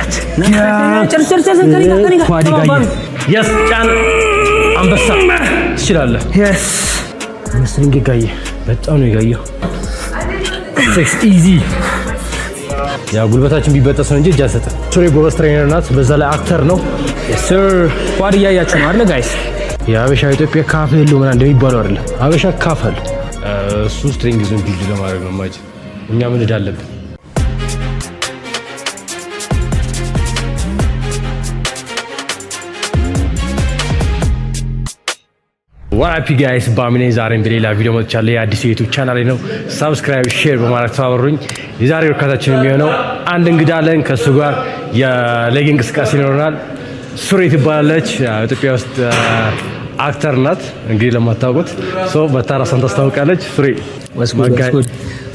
አራት። Yes፣ ጫን፣ አንበሳ፣ ትችላለህ። Hamstring ጋየ፣ በጣም ነው የጋየው። Six፣ easy። ያ ጉልበታችን ቢበጠስ ነው እንጂ እጅ አንሰጥም። ሱሬ ጎበዝ trainer ናት። በዛ ላይ actor ነው። Sir። Quad እያያችሁ ነው አይደል guys? የሀበሻ ኢትዮጵያ calf የለው ምናምን እንደሚባለው አይደለም። ሀበሻ calf አለ። እሱ strength ኡን build ለማድረግ ነው። ማጅ እኛ ምን እዳ አለብን? What up guys፣ ባሚ ነኝ። ዛሬም በሌላ ቪዲዮ መጥቻለሁ። የአዲሱ የ YouTube channel ነው። Subscribe፣ share በማድረግ ተባበሩኝ። የዛሬ workout ኣችን የሚሆነው አንድ እንግዳ አለን። ከእሱ ጋር የ leg እንቅስቃሴ ይኖረናል። ሱሬ ትባላለች። ኢትዮጵያ ውስጥ actor ናት። እንግዲህ ለማታውቁት so በታራሷን ታስታውቃለች። ሱሬ።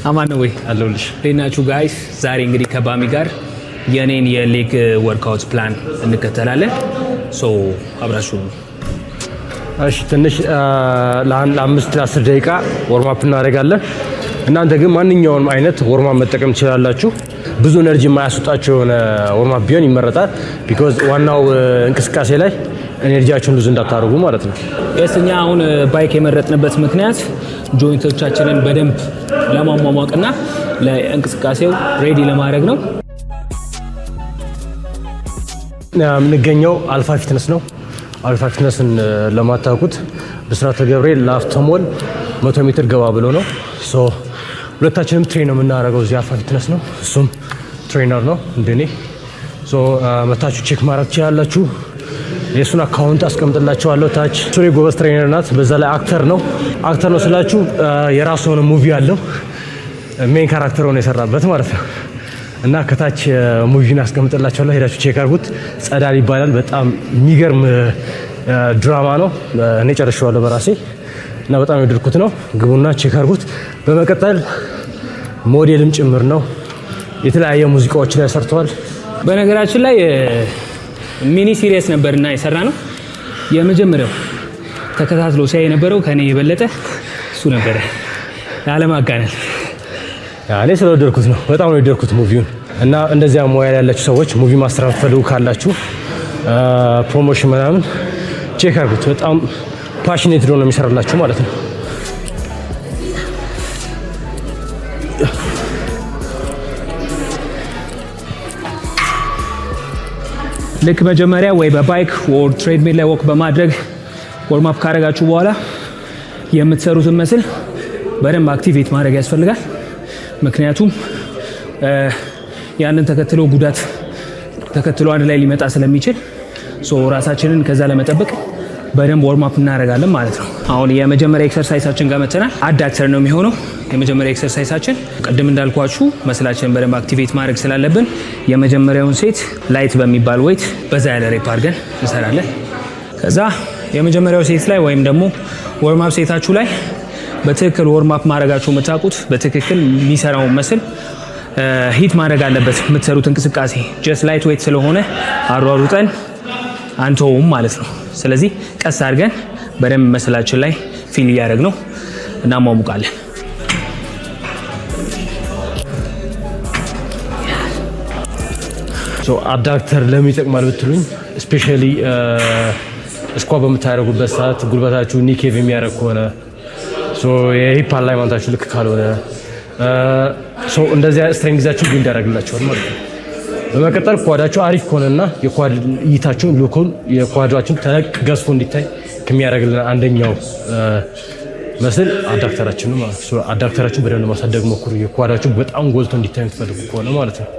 አማን ነው ወይ? አለሁልሽ። እንዴት ናችሁ guys? ዛሬ እንግዲህ ከባሚ ጋር የኔን የ leg workout plan እንከተላለን። So አብራችሁ እሺ፣ ትንሽ ለ5 ለ10 ደቂቃ warm up እናደርጋለን። እናንተ ግን ማንኛውንም አይነት warm up መጠቀም ትችላላችሁ። ብዙ energy የማያስወጣቸው የሆነ warm up ቢሆን ይመረጣል። Because ዋናው እንቅስቃሴ ላይ energy ያችሁን lose እንዳታደርጉ ማለት ነው። Yes፣ እኛ አሁን bike የመረጥንበት ምክንያት joint ኦቻችንን በደንብ ለማሟሟቅና ለእንቅስቃሴው ready ለማድረግ ነው። የምንገኘው አልፋ Fitness ነው። አልፋ Fitness ን ለማታውቁት ብስራተ ገብርኤል ላፍቶ ሞል 100 ሜትር ገባ ብሎ ነው። So ሁለታችንም train ነው የምናደርገው እዚህ አልፋ Fitness ነው። እሱም trainer ነው እንደኔ። So መታችሁ check ማድረግ ትችላላችሁ። የእሱን account አስቀምጥላችኋለሁ ታች። ሱሬ ጎበዝ trainer ናት። በዛ ላይ actor ነው። Actor ነው ስላችሁ የራሱ የሆነ movie አለው። Main character ሆኖ የሰራበት ማለት ነው። እና ከታች movie ን አስቀምጥላችኋለሁ፣ ሄዳችሁ check አድርጉት። ጸዳል ይባላል። በጣም የሚገርም ድራማ ነው። እኔ ጨርሼዋለሁ በራሴ እና በጣም የወደድኩት ነው። ግቡና check አድርጉት። በመቀጠል ሞዴልም ጭምር ነው። የተለያየ ሙዚቃዎች ላይ ሰርተዋል። በነገራችን ላይ mini series ነበርና የሰራ ነው። የመጀመሪያው ተከታትሎ ሲያይ የነበረው ከኔ የበለጠ እሱ ነበረ፣ ላለማጋነን። እኔ ስለወደድኩት ነው። በጣም ነው የወደድኩት movie ውን። እና እንደዚያ ሙያ ያላችሁ ሰዎች፣ movie ማሰራት ፈልጉ ካላችሁ promotion ምናምን check አድርጉት። በጣም passionate ነው የሚሰራላችሁ ማለት ነው። ልክ መጀመሪያ ወይ በ bike or treadmill ላይ walk በማድረግ warm up ካደረጋችሁ በኋላ የምትሰሩትን muscle በደንብ activate ማድረግ ያስፈልጋል። ምክንያቱም ያንን ተከትሎ ጉዳት ተከትሎ አንድ ላይ ሊመጣ ስለሚችል so ራሳችንን ከዛ ለመጠበቅ በደንብ warm up እናደርጋለን ማለት ነው። አሁን የመጀመሪያ exercise ኣችን ጋር መተናል። Adductor ነው የሚሆነው የመጀመሪያ exercise ኣችን። ቅድም እንዳልኳችሁ muscle ኣችንን በደንብ activate ማድረግ ስላለብን የመጀመሪያውን set light በሚባል weight በዛ ያለ rep አድርገን እንሰራለን። ከዛ የመጀመሪያው set ላይ ወይም ደግሞ warm up set ኣችሁ ላይ በትክክል warm up ማድረጋችሁ የምታውቁት በትክክል የሚሰራውን muscle hit ማድረግ አለበት። የምትሰሩት እንቅስቃሴ just light weight ስለሆነ አሯሩጠን አንተውም ማለት ነው። ስለዚህ ቀስ አድርገን በደንብ muscle ኣችን ላይ feel እያደረግ ነው እናሟሙቃለን። Adductor ለምን ይጠቅማል ብትሉኝ፣ especially squat በምታደርጉበት ሰዓት ጉልበታችሁ knee cave የሚያደርግ ከሆነ፣ የ hip alignment ኣችሁ ልክ ካልሆነ እንደዚያ strength ኣችሁ build ያደርግላችኋል ማለት ነው። በመቀጠል quad ኣችሁ አሪፍ ከሆነና የ quad እይታችሁን ሉኩን የ quad ኣችሁን ተለቅ ገዝፎ እንዲታይ ከሚያደርግልን አንደኛው muscle adductor ኣችን ነው ማለት ነው። Adductor ኣችሁን በደንብ ለማሳደግ ሞክሩ። የ quad ኣችሁ በጣም ጎልቶ እንዲታይ የምትፈልጉ ከሆነ ማለት ነው።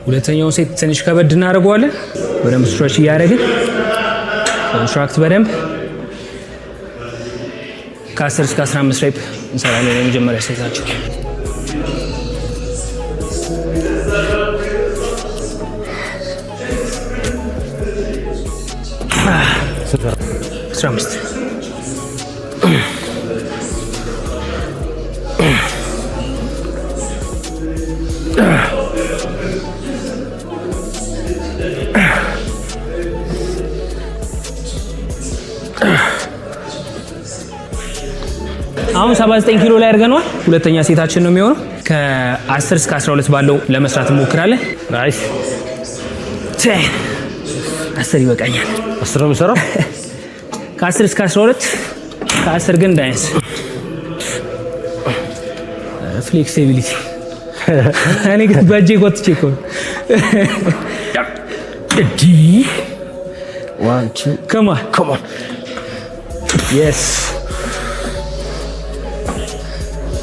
ሁለተኛውን set ትንሽ ከበድ እናደርገዋለን። በደንብ stretch እያደረግን contract በደንብ ከ10 እስከ 15 rep እንሰራለን። የመጀመሪያ set ኣችን 15። አሁን አሁን 79 ኪሎ ላይ አድርገነዋል። ሁለተኛ set ኣችን ነው የሚሆነው። ከ10 እስከ 12 ባለው ለመስራት እንሞክራለን። Nice። 10፣ 10 ይበቃኛል። 10 ነው የምሰራው። ከ10 እስከ 12፣ ከ10 ግን እንዳያንስ። Flexibility እኔ ግን በእጄ ጎትቼ እኮ ነው። እዲ። One, two. Come on. Come on. Yes፣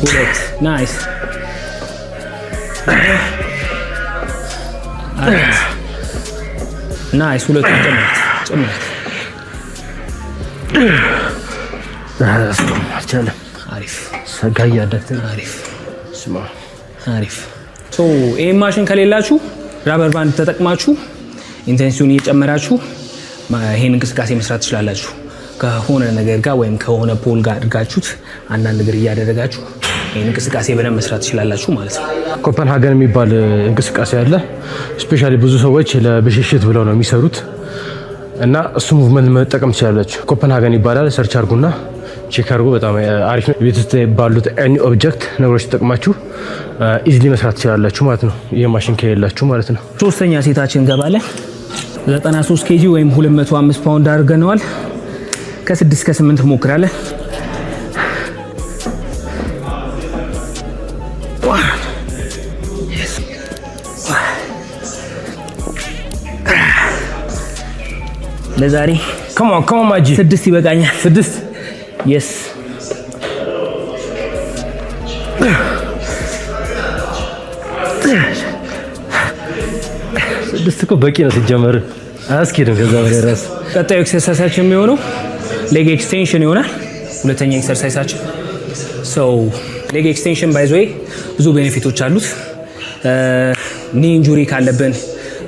ሁለት፣ nice፣ አራት፣ nice። ሁለቱን ጨምራት ጨምራት። አልቻለም። አሪፍ። ሰጋ እያደግን። አሪፍ። ስማ። አሪፍ። So ይሄን ማሽን ከሌላችሁ rubber band ተጠቅማችሁ intensity ውን እየጨመራችሁ ይሄን እንቅስቃሴ መስራት ትችላላችሁ። ከሆነ ነገር ጋር ወይም ከሆነ pole ጋር አድርጋችሁት አንዳንድ ነገር እያደረጋችሁ ይሄን እንቅስቃሴ በደንብ መስራት ትችላላችሁ ማለት ነው። ኮፐንሃገን የሚባል እንቅስቃሴ አለ። Especially ብዙ ሰዎች ለብሽሽት ብለው ነው የሚሰሩት እና እሱ movement መጠቀም ትችላላችሁ። ኮፐንሃገን ይባላል። Search አድርጉና check አድርጉ። በጣም አሪፍ ነው። ቤት ውስጥ ባሉት any object ነገሮች ተጠቅማችሁ easily መስራት ትችላላችሁ ማለት ነው። ይህ ማሽን ከሌላችሁ ማለት ነው። ሶስተኛ set ኣችን እንገባለን። 93 kg ወይም 205 ፓውንድ አድርገነዋል። ከ6 እስከ 8 እንሞክራለን። One. Yes. ለዛሬ Come on, come on, my G. 6 ይበቃኛል። 6። Yes. 6 እኮ በቂ ነው ሲጀመር፣ አያስኬድም ከዛ በላይ ራሱ። ቀጣዩ exercise ኣችን የሚሆነው leg extension ይሆናል። ሁለተኛ exercise ኣችን። So leg extension, by the way, ብዙ benefit ኦች አሉት። Knee injury ካለብን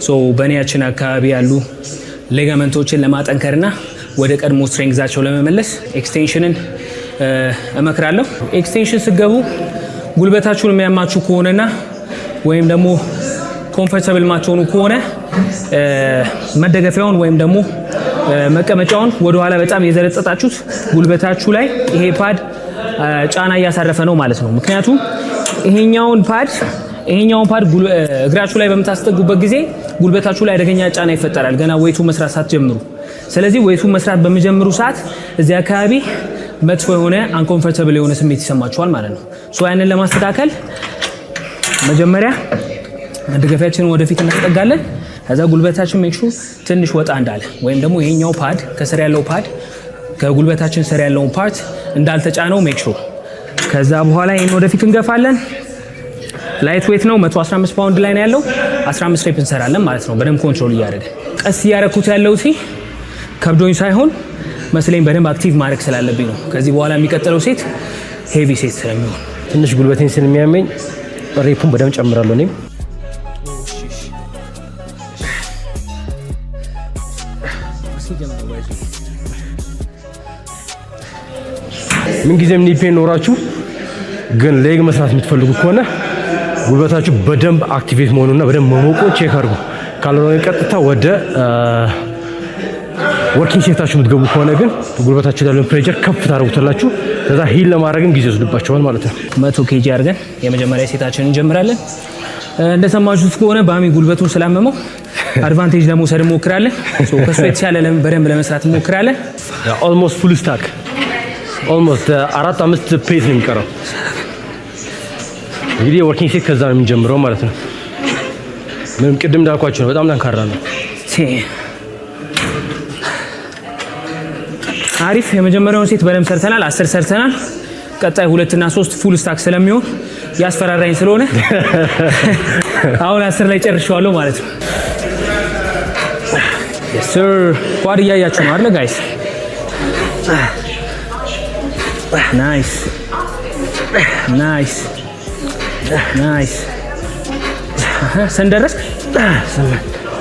so በ knee ያችን አካባቢ ያሉ ligament ኦችን ለማጠንከርና ወደ ቀድሞ strength ኣቸው ለመመለስ extension ን እመክራለሁ። Extension ስትገቡ ጉልበታችሁን የሚያማችሁ ከሆነና ወይም ደግሞ comfortable ማትሆኑ ከሆነ መደገፊያውን ወይም ደግሞ መቀመጫውን ወደኋላ በጣም የዘረጠጣችሁት ጉልበታችሁ ላይ ይሄ pad ጫና እያሳረፈ ነው ማለት ነው። ምክንያቱም ይሄኛውን pad እግራችሁ ላይ በምታስጠጉበት ጊዜ ጉልበታችሁ ላይ አደገኛ ጫና ይፈጠራል፣ ገና weight ኡ መስራት ሳትጀምሩ። ስለዚህ weight ኡ መስራት በሚጀምሩ ሰዓት እዚህ አካባቢ መጥፎ የሆነ uncomfortable የሆነ ስሜት ይሰማችኋል ማለት ነው። So ያንን ለማስተካከል መጀመሪያ መደገፊያችንን ወደፊት እናስጠጋለን። ከዛ ጉልበታችን make sure ትንሽ ወጣ እንዳለ ወይም ደግሞ ይሄኛው pad፣ ከስር ያለው pad ከጉልበታችን ስር ያለውን part እንዳልተጫነው make sure። ከዛ በኋላ ይሄን ወደፊት እንገፋለን። Light weight ነው፣ 115 ፓውንድ ላይ ነው ያለው። 15 rep እንሰራለን ማለት ነው። በደንብ control እያደረገ ቀስ እያረኩት ያለው ከብዶኝ ሳይሆን muscle ኤን በደንብ active ማድረግ ስላለብኝ ነው። ከዚህ በኋላ የሚቀጥለው set heavy set ስለሚሆን። ትንሽ ጉልበቴን ስለሚያመኝ rep ኡን በደንብ ጨምራለሁ እኔም። ምንጊዜም knee pain ኖራችሁ ግን leg መስራት የምትፈልጉ ከሆነ ጉልበታችሁ በደንብ activate መሆኑና በደንብ መሞቁን check አድርጉ። ካልሆነ ቀጥታ ወደ working set ኣችሁ የምትገቡ ከሆነ ግን ጉልበታችሁ ያለውን pressure ከፍ ታደርጉታላችሁ። ከዛ heal ለማድረግም ጊዜ ይወስድባችኋል ማለት ነው። 100 kg አድርገን የመጀመሪያ set ኣችንን እንጀምራለን። እንደሰማችሁት ከሆነ ባሚ ጉልበቱን ስላመመው advantage ለመውሰድ እንሞክራለን። So ከሱ የተሻለ በደንብ ለመስራት እንሞክራለን። Almost full stack፣ almost አራት አምስት plate ነው የሚቀረው። እንግዲህ የ working set ከዛ ነው የምንጀምረው ማለት ነው። ምንም ቅድም እንዳልኳችሁ ነው፣ በጣም ጠንካራ ነው። አሪፍ፣ የመጀመሪያውን set በደንብ ሰርተናል። 10 ሰርተናል። ቀጣይ ሁለትና ሶስት full stack ስለሚሆን ያስፈራራኝ ስለሆነ አሁን 10 ላይ ጨርሼዋለሁ ማለት ነው። Yes sir። Quad እያያችሁ ነው አይደል guys? Nice, nice, nice። ስንት ደረስክ?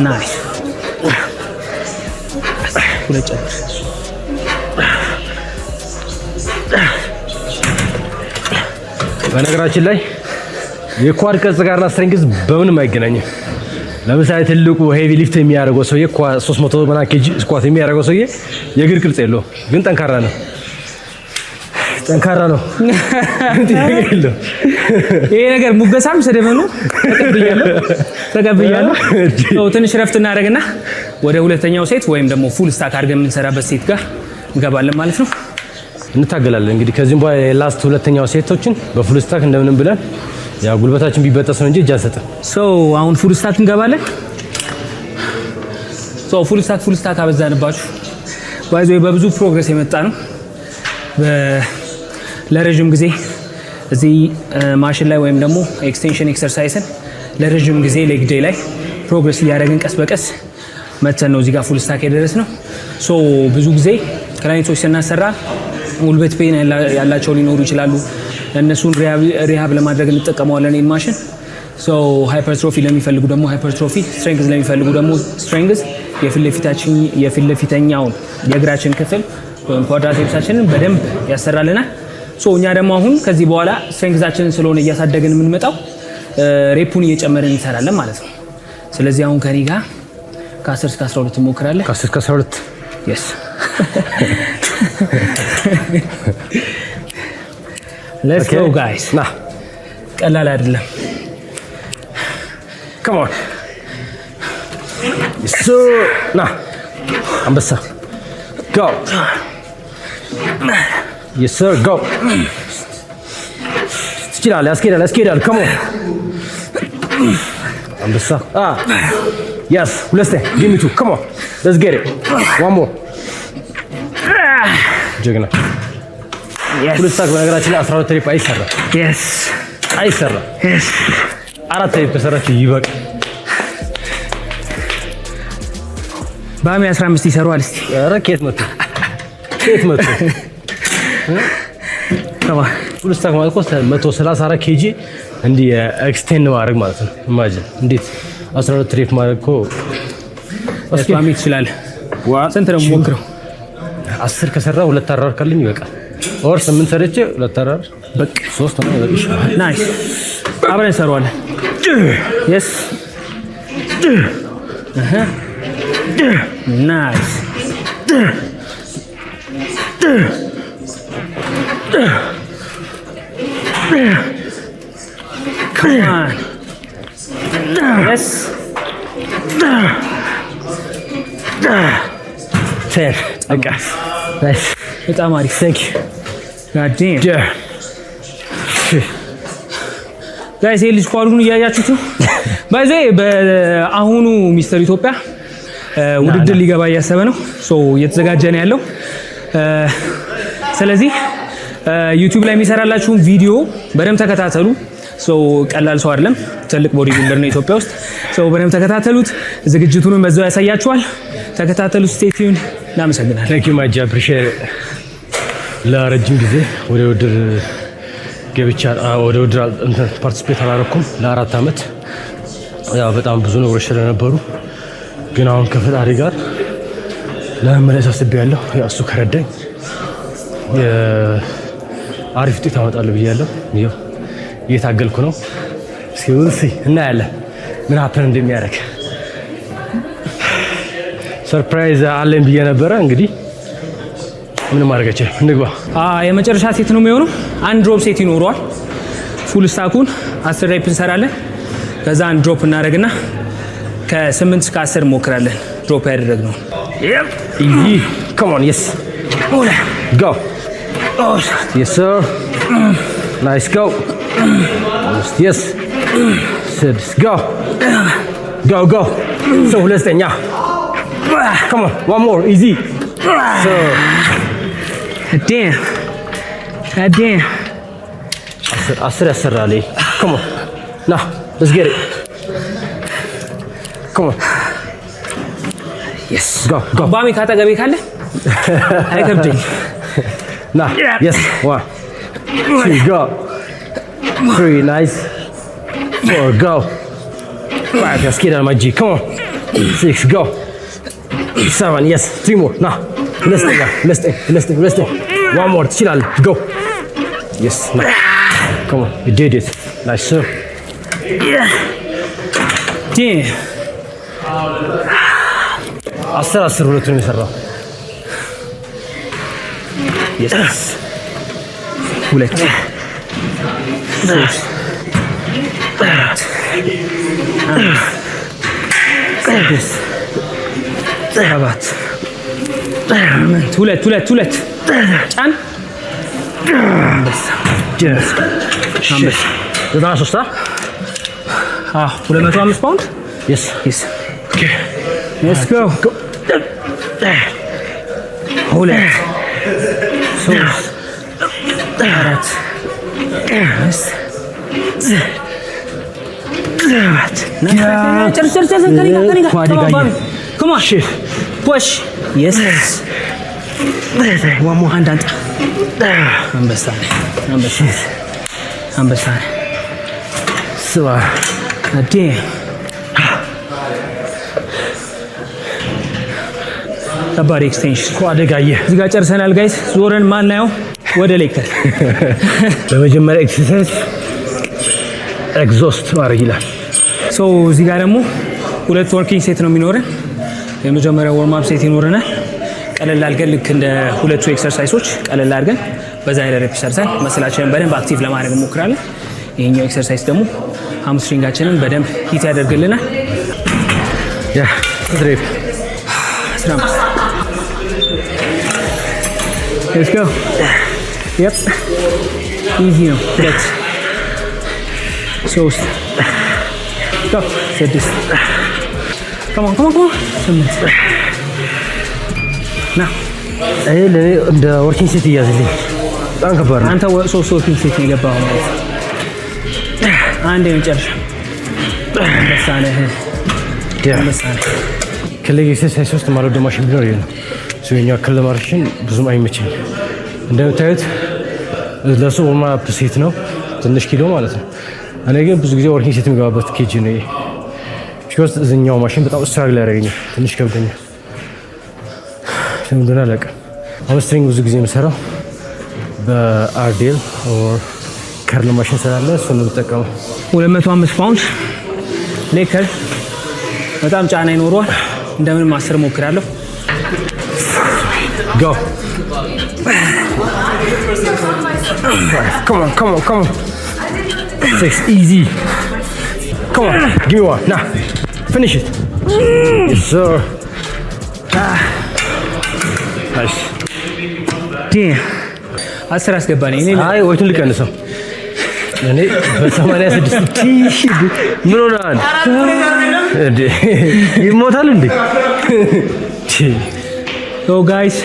Nice። ሁለት ጨምር። በነገራችን ላይ የ quad ቅርጽ ጋርና strength በምንም አይገናኝም። ለምሳሌ ትልቁ heavy lift የሚያደርገው ሰውዬ፣ 300 ምናምን kg squat የሚያደርገው ሰውዬ የእግር ቅርጽ የለውም፣ ግን ጠንካራ ነው። ጠንካራ ነው። ጥያቄ የለውም። ይሄ ነገር ሙገሳም ስድብ ነው። ተቀብያለሁ ተቀብያለሁ። So ትንሽ ረፍት እናደርግና ወደ ሁለተኛው set ወይም ደግሞ full stack አድርገን የምንሰራበት set ጋር እንገባለን ማለት ነው። እንታገላለን እንግዲህ። ከዚህም በኋላ የ last ሁለተኛው set ኦችን በ full stack እንደምንም ብለን፣ ያው ጉልበታችን ቢበጠስ ነው እንጂ እጅ አንሰጥም። So አሁን full stack እንገባለን። So full stack፣ full stack አበዛንባችሁ። By the way በብዙ progress የመጣ ነው። ለረዥም ጊዜ እዚህ ማሽን ላይ ወይም ደግሞ extension exercise ን ለረዥም ጊዜ leg day ላይ progress እያደረግን ቀስ በቀስ መተን ነው እዚህ ጋር full stack የደረስነው። So ብዙ ጊዜ client ኦች ስናሰራ ጉልበት pain ያላቸው ሊኖሩ ይችላሉ። እነሱን rehab ለማድረግ እንጠቀመዋለን ይህን ማሽን። So hypertrophy ለሚፈልጉ ደግሞ hypertrophy፣ strength ለሚፈልጉ ደግሞ strength፣ የፊት ለፊተኛውን የእግራችን ክፍል ወይም quadriceps ኣችንን በደንብ ያሰራልናል። So እኛ ደግሞ አሁን ከዚህ በኋላ strength ኣችንን ስለሆነ እያሳደግን የምንመጣው rep ኡን እየጨመርን እንሰራለን ማለት ነው። ስለዚህ አሁን ከኔ ጋር ከ10 እስከ 12 እንሞክራለን። ከ10 እስከ 12። Yes, let's go, guys። ና። ቀላል አይደለም። Come on እሱ፣ ና አንበሳ፣ go. Yes sir, go። ትችላለህ። ያስኬዳል፣ ያስኬዳል። Come on አንበሳ። Yes፣ ሁለት። Give me two. Come on, let's get it. One more። ጀግና። Full stack በነገራችን ላይ 12 rep አይሰራም። አይሰራም። አራት rep ከሰራችሁ ይበቃል። ባሚ 15 ይሰሩዋል። እስቲ። ኧረ ከየት መጥቶ፣ ከየት መጥቶ? Come on. Full stack ማለት እኮ 134 kg እንዲህ extend ማድረግ ማለት ነው። Imagine እንዴት 12 rep ማድረግ እኮ። እስኪ ባሚ ትችላለህ። ስንት ነው ሞክረው? 10 ከሰራ ሁለት RR ካለኝ ይበቃል። Or 8 ሰርቼ ሁለት RR። በቃ። ሶስት ነው ይበቃል። Nice፣ አብረን እንሰራዋለን። Yes, nice. Come on. Yes. 10። በቃ nice። በጣም አሪፍ። Thank you. God damn. Guys፣ ይሄ ልጅ quad ኡን እያያችሁት ነው። By the way በአሁኑ ሚስተር ኢትዮጵያ ውድድር ሊገባ እያሰበ ነው። So እየተዘጋጀ ነው ያለው። ስለዚህ YouTube ላይ የሚሰራላችሁን ቪዲዮ በደንብ ተከታተሉ። So ቀላል ሰው አይደለም፣ ትልቅ body builder ነው ኢትዮጵያ ውስጥ። So በደንብ ተከታተሉት። ዝግጅቱንም በዛው ያሳያችኋል። ተከታተሉት። Stay tuned። እናመሰግናለን። Thank you, my G, appreciate። ለረጅም ጊዜ ወደ ውድድር ገብቻ ወደ ውድድር እንትን participate አላረኩም ለ4 ዓመት። ያው በጣም ብዙ ነገሮች ስለነበሩ፣ ግን አሁን ከፈጣሪ ጋር ለመመለስ አስቤያለሁ። ያው እሱ ከረዳኝ አሪፍ ውጤት አመጣለሁ ብያለሁ። ያው እየታገልኩ ነው። እስኪ we'll see፣ እናያለን ምን happen እንደሚያደርግ። Surprise አለኝ ብዬ ነበረ። እንግዲህ ምንም ማድረግ አይችልም። እንግባ። የመጨረሻ set ነው የሚሆነው። አንድ drop set ይኖረዋል። Full stack ኡን 10 rep እንሰራለን። ከዛ አንድ drop እናደርግና ከ8 እስከ 10 እንሞክራለን። Drop ያደረግነው። Easy. Come on, yes. Go. Yes, sir. Nice, go. Yes. ስድስት፣ go. Go, go. So ሁለተኛ። Come on, one more. Easy. So Damn, damn. 10 10 ያሰራል። ይሄ። Come on. ና, let's get it. Come on. Yes. Go, go. ባሚ ካጠገቤ ካለ አይከብደኝ። ና። Yes. One. Two, go. Three, nice. Four, go. Five, ያስኬዳል my G. Come on. Six, go. Seven, yes. Three more. ና። ሁለተኛ፣ ሁለተኛ፣ ሁለተኛ፣ ሁለተኛ። One more። ትችላለህ። Go. Yes. ና። Come on. You did it. Nice, sir. Damn. 10 10 ሁለቱን የሰራው። Yes. ሁለት፣ ሶስት፣ አራት፣ አምስት፣ ስድስት፣ ሰባት፣ ስምንት። ሁለት፣ ሁለት፣ ሁለት፣ ጫን። አንበሳ፣ አንበሳ። 93። አዎ፣ 205 ፓውንድ። Yes. Yes. Let's go. ሁለት፣ ሶስት፣ አራት፣ አምስት፣ ሰባት። ጨርስ፣ ጨርስ፣ ጨርስ። ከእኔ ጋር፣ ከእኔ ጋር። Come on, ባሚ። Come on. Push. Yes. One more. አንድ አንጣ። አንበሳ ነህ፣ አንበሳ ነህ፣ አንበሳ ነህ። ስማ። Damn. ከባድ extension። እኮ አደጋየ። እዚህ ጋር ጨርሰናል guys። ዞረን ማናየው ወደ leg curl። በመጀመሪያ exercise exhaust ማድረግ ይላል። So እዚህ ጋር ደግሞ ሁለት working set ነው የሚኖረን። የመጀመሪያው warm up set ይኖረናል። ቀለል አድርገን፣ ልክ እንደ ሁለቱ exercise ኦች ቀለል አድርገን በዛ ያለ rep ሰርተን muscle ኣችንን በደንብ active ለማድረግ እንሞክራለን። ይሄኛው exercise ደግሞ hamstring ኣችንን በደንብ hit ያደርግልናል። Yeah፣ ስንት rep? 15። Let's go. Yep. Easy ነው። ሁለት፣ ሶስት፣ go፣ ስድስት። Come on, come on, come on. ስምንት፣ ና። ይሄ ለእኔ እንደ working set እያዝልኝ፣ በጣም ከባድ ነው። አንተ ሶስት working set ነው የገባኸው ማለት ነው። አንድ የመጨረሻ። አንበሳ ነህ፣ አንበሳ ነህ። ከ leg exercise ውስጥ የማልወደው ማሽን ቢኖር ይሄ ነው። እሱ የኛው curl ማሽን ብዙም አይመቸኝም። እንደምታዩት ለሱ warm up set ነው፣ ትንሽ ኪሎ ማለት ነው። እኔ ግን ብዙ ጊዜ working set የሚገባበት kg ነው ይሄ። Because እዚኛው ማሽን በጣም struggle ያደርገኛል፣ ትንሽ ከብደኛል። ለምን እንደሆነ አላውቅም። Hamstring ብዙ ጊዜ የምሰራው በ RDL or curl machine ስላለ እሱን ነው የምጠቀመው። 205 ፓውንድ leg curl፣ በጣም ጫና ይኖረዋል። እንደምንም 10 ሞክራለሁ። Go. Five. Come on, come on, come on. Six. Easy. Come on. Give me one. Now. Finish it. Yes, sir. Nice. 10 አስገባኝ እኔ። አይ፣ weight ኡን ልቀንሰው። እኔ በ86። ምን ሆነሃል እንዴ? ይሞታል እንዴ? So guys፣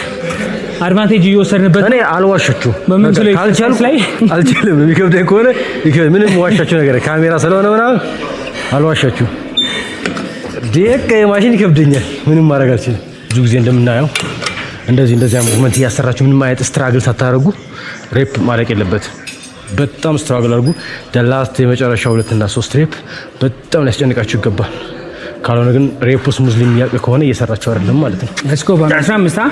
advantage እየወሰድንበት እኔ አልዋሻችሁ። በምንችለው ካልቻልኩ ላይ አልችልም። የሚከብደኝ ከሆነ ይከብድ። ምንም ዋሻችሁ ነገር ካሜራ ስለሆነ ምናምን አልዋሻችሁ። ደቀ የማሽን ይከብደኛል። ምንም ማድረግ አልችልም። ብዙ ጊዜ እንደምናየው እንደዚህ እንደዚያ movement እያሰራችሁ ምንም አይነት struggle ሳታደርጉ rep ማለቅ የለበትም። በጣም struggle አድርጉ። Last የመጨረሻ ሁለት እና ሶስት rep በጣም ሊያስጨንቃችሁ ይገባል። ካልሆነ ግን rep ኡ smoothly የሚያልቅ ከሆነ እየሰራችሁ አይደለም ማለት ነው። Let's go ባሚ። 15።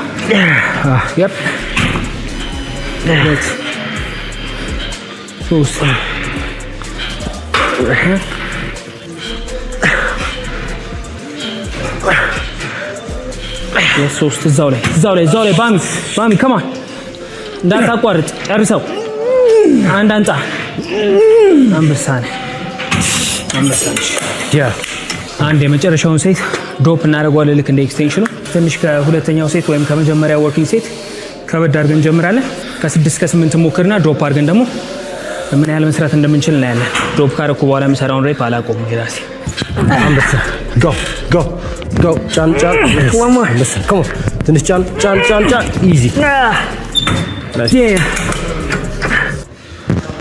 Yep፣ ሁለት፣ ሶስት፣ አራት፣ ሶስት። እዛው ላይ፣ እዛው ላይ፣ እዛው ላይ ባሚ፣ ባሚ፣ come on፣ እንዳታቋርጥ ጨርሰው። አንድ አንጣ። አንበሳ ነህ፣ አንበሳ ነሽ። አንድ የመጨረሻውን set drop እናደርገዋለን። ልክ እንደ extension ኑ ትንሽ ከሁለተኛው set ወይም ከመጀመሪያ working set ከበድ አድርገን እንጀምራለን። ከስድስት ከስምንት ሞክርና drop አድርገን ደግሞ ምን ያህል መስራት እንደምንችል እናያለን። Drop ካረኩ በኋላ የምሰራውን rep አላቆምም የራሴ። አንበሳ፣ go, go, go። ጫን ጫን። አንበሳ፣ come on፣ ትንሽ ጫን ጫን ጫን ጫን። Easy።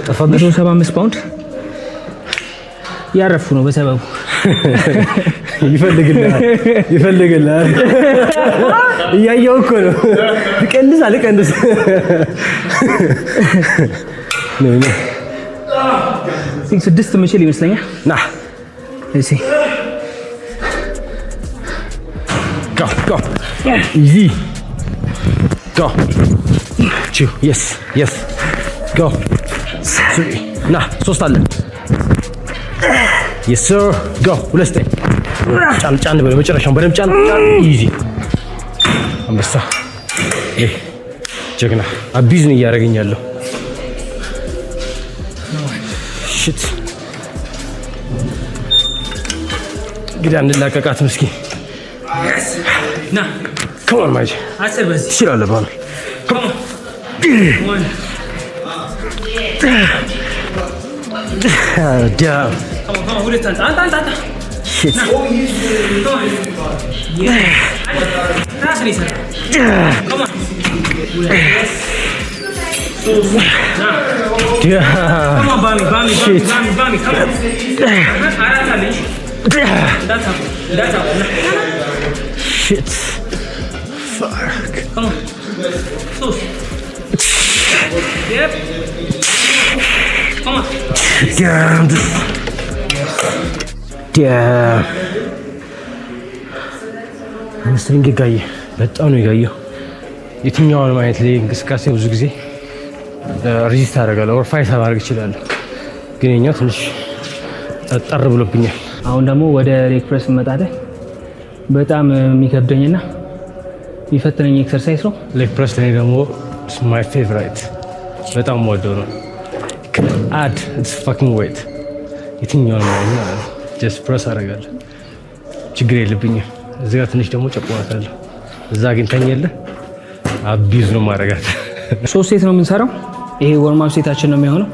ጠፋብሽ። 175 ፓውንድ ያረፉ ነው በሰበቡ። ይፈልግልሃል፣ ይፈልግልሃል። እያየው እኮ ነው። ልቀንስ አልቀንስ ነው ነው። ስድስት ምችል ይመስለኛል። ና። እሺ። Go, go, easy, go, two, yes, yes, go, three፣ ና፣ ሶስት አለ። Yes sir, go፣ ሁለት ስጠኝ። ጫን ጫን በለው፣ መጨረሻውን በደንብ ጫን ጫን። Easy። አንበሳ፣ ይህ ጀግና abuse ነው እያደረገኝ ያለው። Shit. እንግዲህ አንላቀቃትም። እስኪ ና። Come on, my G. 10 በዚህ። ትችላለህ ባሚ። Come on. One. Damn. Come on, come on. ሁለት፣ አንተ አንተ አንተ አንተ። Shit. Come on. Yeah. ራስን ይሰራል። Come on. ሁለት፣ ሶስት፣ ና። Damn. Come on, ባሚ ባሚ ባሚ። Shit. ባሚ ባሚ፣ come on. አራት አለኝ። እንዳታቆም እንዳታቆም። ና። Shit. Fuck. Come on. ሶስት። Yep. Come on. Damn. Damn. Hamstring ጋየ፣ በጣም ነው የጋየው። የትኛውንም አይነት ላይ እንቅስቃሴ ብዙ ጊዜ resist አደርጋለሁ or fight ማድረግ እችላለሁ፣ ግን የኛው ትንሽ ጠጠር ብሎብኛል። አሁን ደግሞ ወደ leg press እንመጣለን። በጣም የሚከብደኝና የሚፈትነኝ exercise ነው። Leg press ለኔ ደግሞ my favorite፣ በጣም ወደው ነው። Add it's fucking weight፣ የትኛውንም አይነት ማለት ነው። Just press አደርጋለሁ፣ ችግር የለብኝም። እዚህ ጋር ትንሽ ደግሞ ጨቁናታለሁ። እዛ አግኝታኝ የለ abuse ነው ማድረጋት። ሶስት set ነው የምንሰራው። ይሄ warm up set ኣችን ነው የሚሆነው።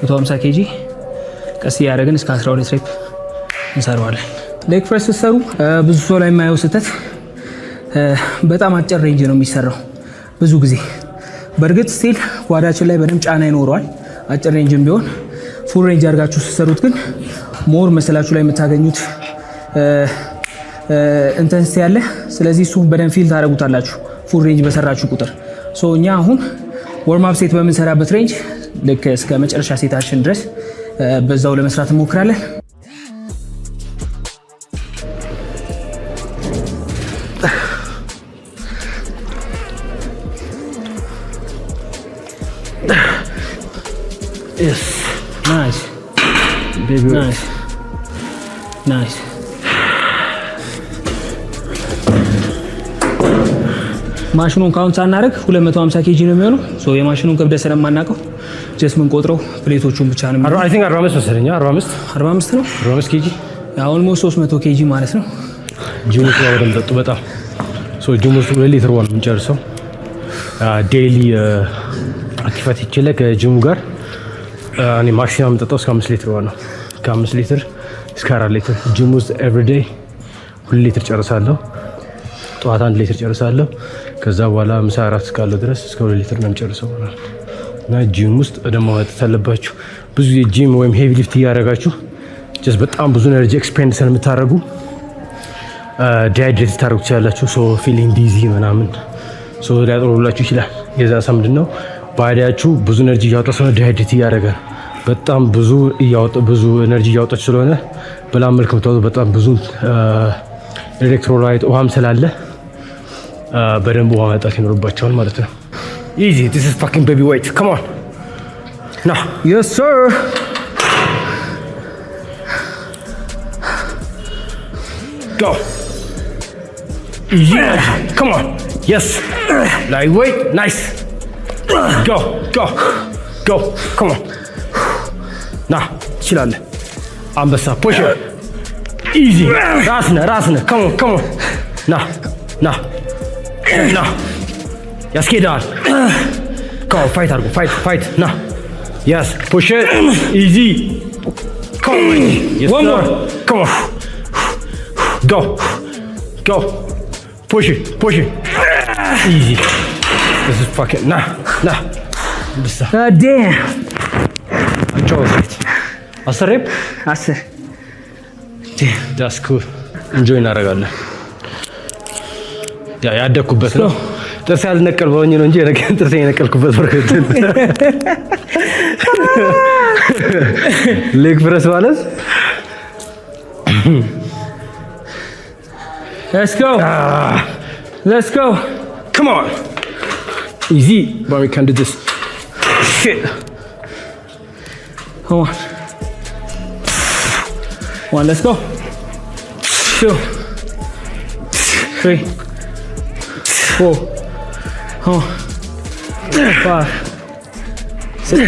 150 kg ቀስ እያደረግን እስከ 12 rep እንሰራዋለን። Leg press ስትሰሩ ብዙ ሰው ላይ የማየው ስህተት በጣም አጭር range ነው የሚሰራው ብዙ ጊዜ። በእርግጥ still quad ኣችን ላይ በደንብ ጫና ይኖረዋል አጭር range ም ቢሆን። Full range አድርጋችሁ ስትሰሩት ግን more muscle ኣችሁ ላይ የምታገኙት intensity አለ። ስለዚህ እሱ በደንብ feel ታደርጉታላችሁ full range በሰራችሁ ቁጥር። So እኛ አሁን warm up set በምንሰራበት range ልክ እስከ መጨረሻ set ኣችን ድረስ በዛው ለመስራት እንሞክራለን። Nice. Baby. Nice, nice. ማሽኑን count ሳናደርግ 250 kg ነው የሚሆነው። So የማሽኑን ክብደት ስለማናውቀው just ምንቆጥረው plate ኦቹን ብቻ ነው የሚሆነው። I think 45 መሰለኝ፣ 45። 45 ነው። 45 kg። Almost 300 kg ማለት ነው። ጂም ውስጥ በደንብ ጠጡ በጣም። So ጂም ውስጥ 2 ሊትር ውሃ ነው የምንጨርሰው። Daily activity ላይ ከጂሙ ጋር እኔ maximum የምጠጣው እስከ 5 ሊትር ውሃ ነው። ከ5 ሊትር እስከ 4 ሊትር። ጂም ውስጥ everyday 2 ሊትር ጨርሳለሁ። ጠዋት 1 ሊትር ጨርሳለሁ። ከዛ በኋላ ምሳ እራት እስካለው ድረስ እስከ 2 ሊትር ነው የምጨርሰው ማለት ነው። እና ጂም ውስጥ ደግሞ መጠጣት አለባችሁ። ብዙ ጊዜ ጂም ወይም heavy lift እያደረጋችሁ just በጣም ብዙ energy expend ስለምታደርጉ dehydrate ልታደርጉ ትችላላችሁ። So feeling dizzy ምናምን so ሊያጥሩላችሁ ይችላል። የዛ ሰ ምንድን ነው body ያችሁ ብዙ energy እያወጣ ስለሆነ dehydrate እያደረገ ነው። በጣም ብዙ እያወጣ፣ ብዙ energy እያወጣችሁ ስለሆነ በላብ መልክ የምታወጡ በጣም ብዙ electrolyte ውሃም ስላለ በደንብ ውሃ መጠጣት ይኖርባቸዋል ማለት ነው። Easy. This is fucking baby weight. Come on ና። Yes, sir. Go. Easy. Come on. Yes. Lightweight. Nice. Go. Go. Go. Come on. ና፣ ትችላለህ። አንበሳ፣ push. Easy. ራስነ ራስነ። Come on. Come on. ና ና ና፣ ያስኬዳል። Come on. Fight አድርጎ፣ fight, fight። ና። Yes. Push. Easy. Come on. Yes, One sir. more. Come on. Go. Go. Push it. Push it. Easy. This is fucking ና ና አንበሳ። Damn. አጫወት። 10 rep። 10። That's cool. Enjoy እናደርጋለን። ያ ያደግኩበት ነው። ጥርስ ያልነቀል በሆኝ ነው እንጂ ጥርሴ የነቀልኩበት workout leg press ማለት። Let's go. Let's go. Come on. Easy. But we can do this. Shit. Come on. One, let's go. Two, three, four, come on. Five, six.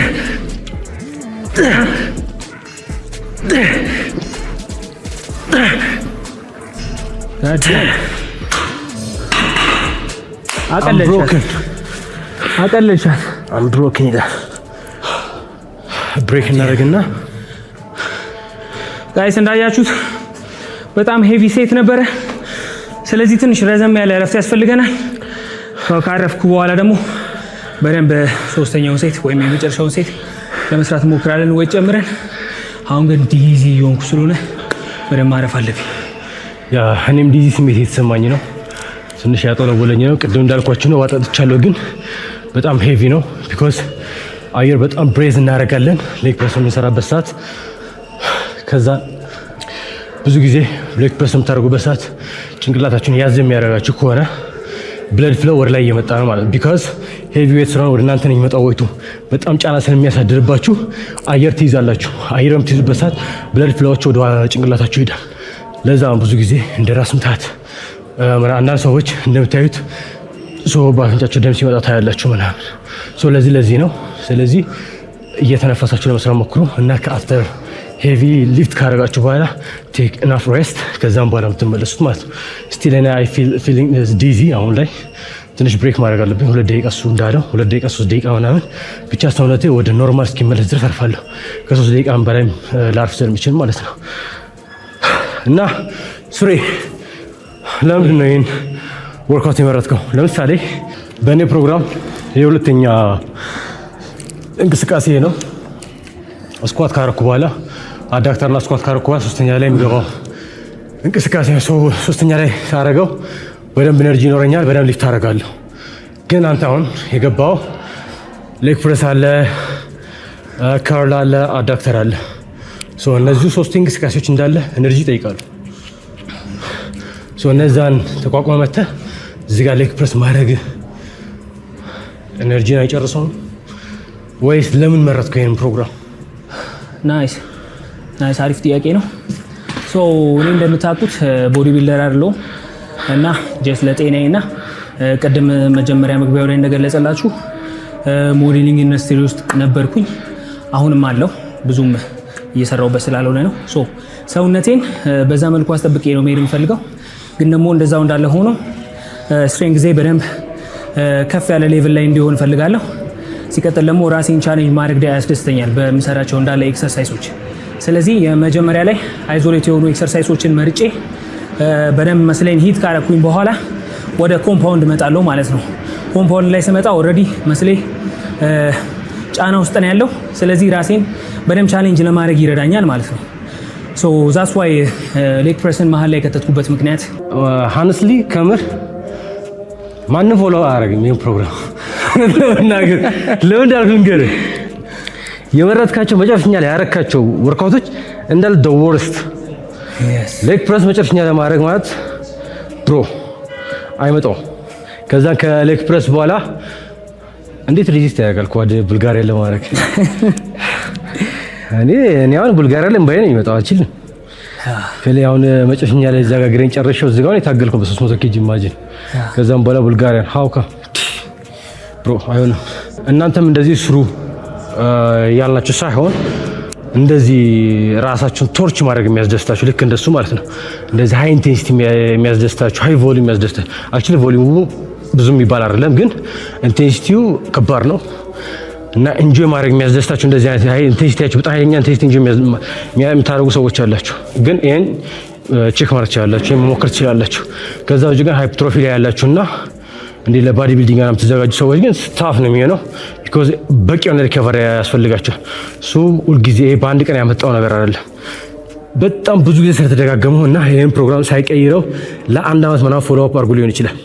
God. አቀለልሻት። Broken. አቀለልሻት። I'm broken ይላል። Break እናደርግና Guys፣ እንዳያችሁት በጣም heavy set ነበረ። ስለዚህ ትንሽ ረዘም ያለ እረፍት ያስፈልገናል። ካረፍኩ በኋላ ደግሞ በደንብ ሶስተኛውን set ወይም የመጨረሻውን set ለመስራት እንሞክራለን ወይ ጨምረን። አሁን ግን dizzy እየሆንኩ ስለሆነ በደንብ ማረፍ አለብኝ። Yeah፣ እኔም dizzy ስሜት የተሰማኝ ነው። ትንሽ ያጠለወለኝ ነው። ቅድም እንዳልኳችሁ ነው፣ ዋጠጥቻለሁ፣ ግን በጣም heavy ነው። Because አየር በጣም breathe እናደርጋለን leg press የምንሰራበት ሰዓት። ከዛ ብዙ ጊዜ leg press የምታደርጉበት ሰዓት ጭንቅላታችሁን ያዝ የሚያደርጋችሁ ከሆነ blood flow ወደ ላይ እየመጣ ነው ማለት ነው። Because heavy weight ስለሆነ ወደ እናንተ ነው የሚመጣው weight ኡ። በጣም ጫና ስለሚያሳድርባችሁ አየር ትይዛላችሁ። አየር በምትይዙበት ሰዓት blood flow ዎች ወደ ጭንቅላታችሁ ይሄዳል። ለዛ ነው ብዙ ጊዜ እንደ ራስ ምታት አንዳንድ ሰዎች እንደምታዩት so በአፍንጫቸው ደም ሲመጣ ታያላችሁ ምናምን። So ለዚህ ነው። ስለዚህ እየተነፈሳችሁ ለመስራት ሞክሩ እና ከ after heavy lift ካደረጋችሁ በኋላ take enough rest፣ ከዛም በኋላ የምትመለሱት ማለት ነው። Still እኔ I feeling dizzy። አሁን ላይ ትንሽ break ማድረግ አለብኝ። 2 ደቂቃ፣ እሱ እንዳለው 2 ደቂቃ፣ 3 ደቂቃ ምናምን ብቻ ሰውነቴ ወደ normal እስኪመለስ ድረስ አርፋለሁ። ከ3 ደቂቃ በላይም ላርፍ ስለሚችል ማለት ነው። እና ሱሬ፣ ለምንድን ነው ይህን workout የመረጥከው? ለምሳሌ በእኔ ፕሮግራም የሁለተኛ እንቅስቃሴ ነው። Squat ካረኩ በኋላ፣ adductor ና squat ካረኩ በኋላ ሶስተኛ ላይ የሚገባው እንቅስቃሴ ነው። ሶስተኛ ላይ ሳረገው በደንብ energy ይኖረኛል፣ በደንብ ሊፍት አደርጋለሁ። ግን አንተ አሁን የገባው leg press አለ፣ curl አለ፣ adductor አለ። እነዚህ ሶስቱ እንቅስቃሴዎች እንዳለ energy ይጠይቃሉ። እነዛን ተቋቁመህ መተህ እዚህ ጋር leg press ማድረግ energy ን አይጨርሰውም ወይስ ለምን መረጥከው ይሄንን ፕሮግራም? Nice፣ አሪፍ ጥያቄ ነው። So እኔ እንደምታውቁት body builder አይደለሁም እና just ለጤናዬ እና ቅድም መጀመሪያ መግቢያው ላይ እንደገለጸላችሁ modeling industry ውስጥ ነበርኩኝ። አሁንም አለው፣ ብዙም እየሰራሁበት ስላልሆነ ነው። So ሰውነቴን በዛ መልኩ አስጠብቄ ነው መሄድ የምፈልገው። ግን ደግሞ እንደዛው እንዳለ ሆኖ strength ኤ በደንብ ከፍ ያለ level ላይ እንዲሆን እፈልጋለሁ። ሲቀጥል ደግሞ ራሴን challenge ማድረግ ያስደስተኛል በምሰራቸው እንዳለ exercise ኦች። ስለዚህ የመጀመሪያ ላይ isolate የሆኑ exercise ኦችን መርጬ በደንብ muscle ኤን hit ካረኩኝ በኋላ ወደ compound እመጣለሁ ማለት ነው። Compound ላይ ስመጣ already muscle ኤ ጫና ውስጥ ነው ያለው። ስለዚህ ራሴን በደንብ challenge ለማድረግ ይረዳኛል ማለት ነው። So that's why leg press ን መሀል ላይ የከተትኩበት ምክንያት። Honestly ከምር ማንም follow አያደርግም ይህን ፕሮግራም ለመናገር። ለምን እንዳልኩ ልንገርህ። የመረጥካቸው መጨረሻ ላይ ያረካቸው workout ኦች እንዳለ the worst። Leg press መጨረሻ ላይ ማድረግ ማለት bro አይመጣውም። ከዛ ከ leg press በኋላ እንዴት resist ያደርጋል quad Bulgarian ለማድረግ? እኔ አሁን Bulgarian ላይ እምባዬ ነው የሚመጣው፣ አልችልም። ከላይ አሁን መጨረሻ ላይ እዛ ጋር እግሬን ጨርሼው እዚህ ጋር የታገልኩ በ300 kg፣ imagine። ከዛም በኋላ Bulgarian፣ how come, bro? አይሆንም። እናንተም እንደዚህ ስሩ ያልናችሁ ሳይሆን እንደዚህ ራሳችሁን torture ማድረግ የሚያስደስታችሁ፣ ልክ እንደሱ ማለት ነው። እንደዚህ high intensity የሚያስደስታችሁ፣ high volume የሚያስደስታችሁ፣ actually volume ኡ ብዙም የሚባል አይደለም፣ ግን intensity ው ከባድ ነው እና enjoy ማድረግ የሚያስደስታችሁ፣ እንደዚህ አይነት high intensity ያችሁ በጣም ኃይለኛ intensity enjoy የምታደርጉ ሰዎች አላችሁ። ግን ይሄን check ማድረግ ትችላላችሁ፣ ይሄን መሞከር ትችላላችሁ። ከዛ ውጭ ግን hypertrophy ላይ ያላችሁና እንዲህ ለ body building ጋር የምትዘጋጁ ሰዎች ግን tough ነው የሚሆነው። Because በቂ የሆነ recovery ያስፈልጋቸዋል። እሱ ሁልጊዜ ይሄ በአንድ ቀን ያመጣው ነገር አይደለም። በጣም ብዙ ጊዜ ስለተደጋገመው እና ይህን ፕሮግራም ሳይቀይረው ለአንድ ዓመት ምናምን follow up አድርጎ ሊሆን ይችላል።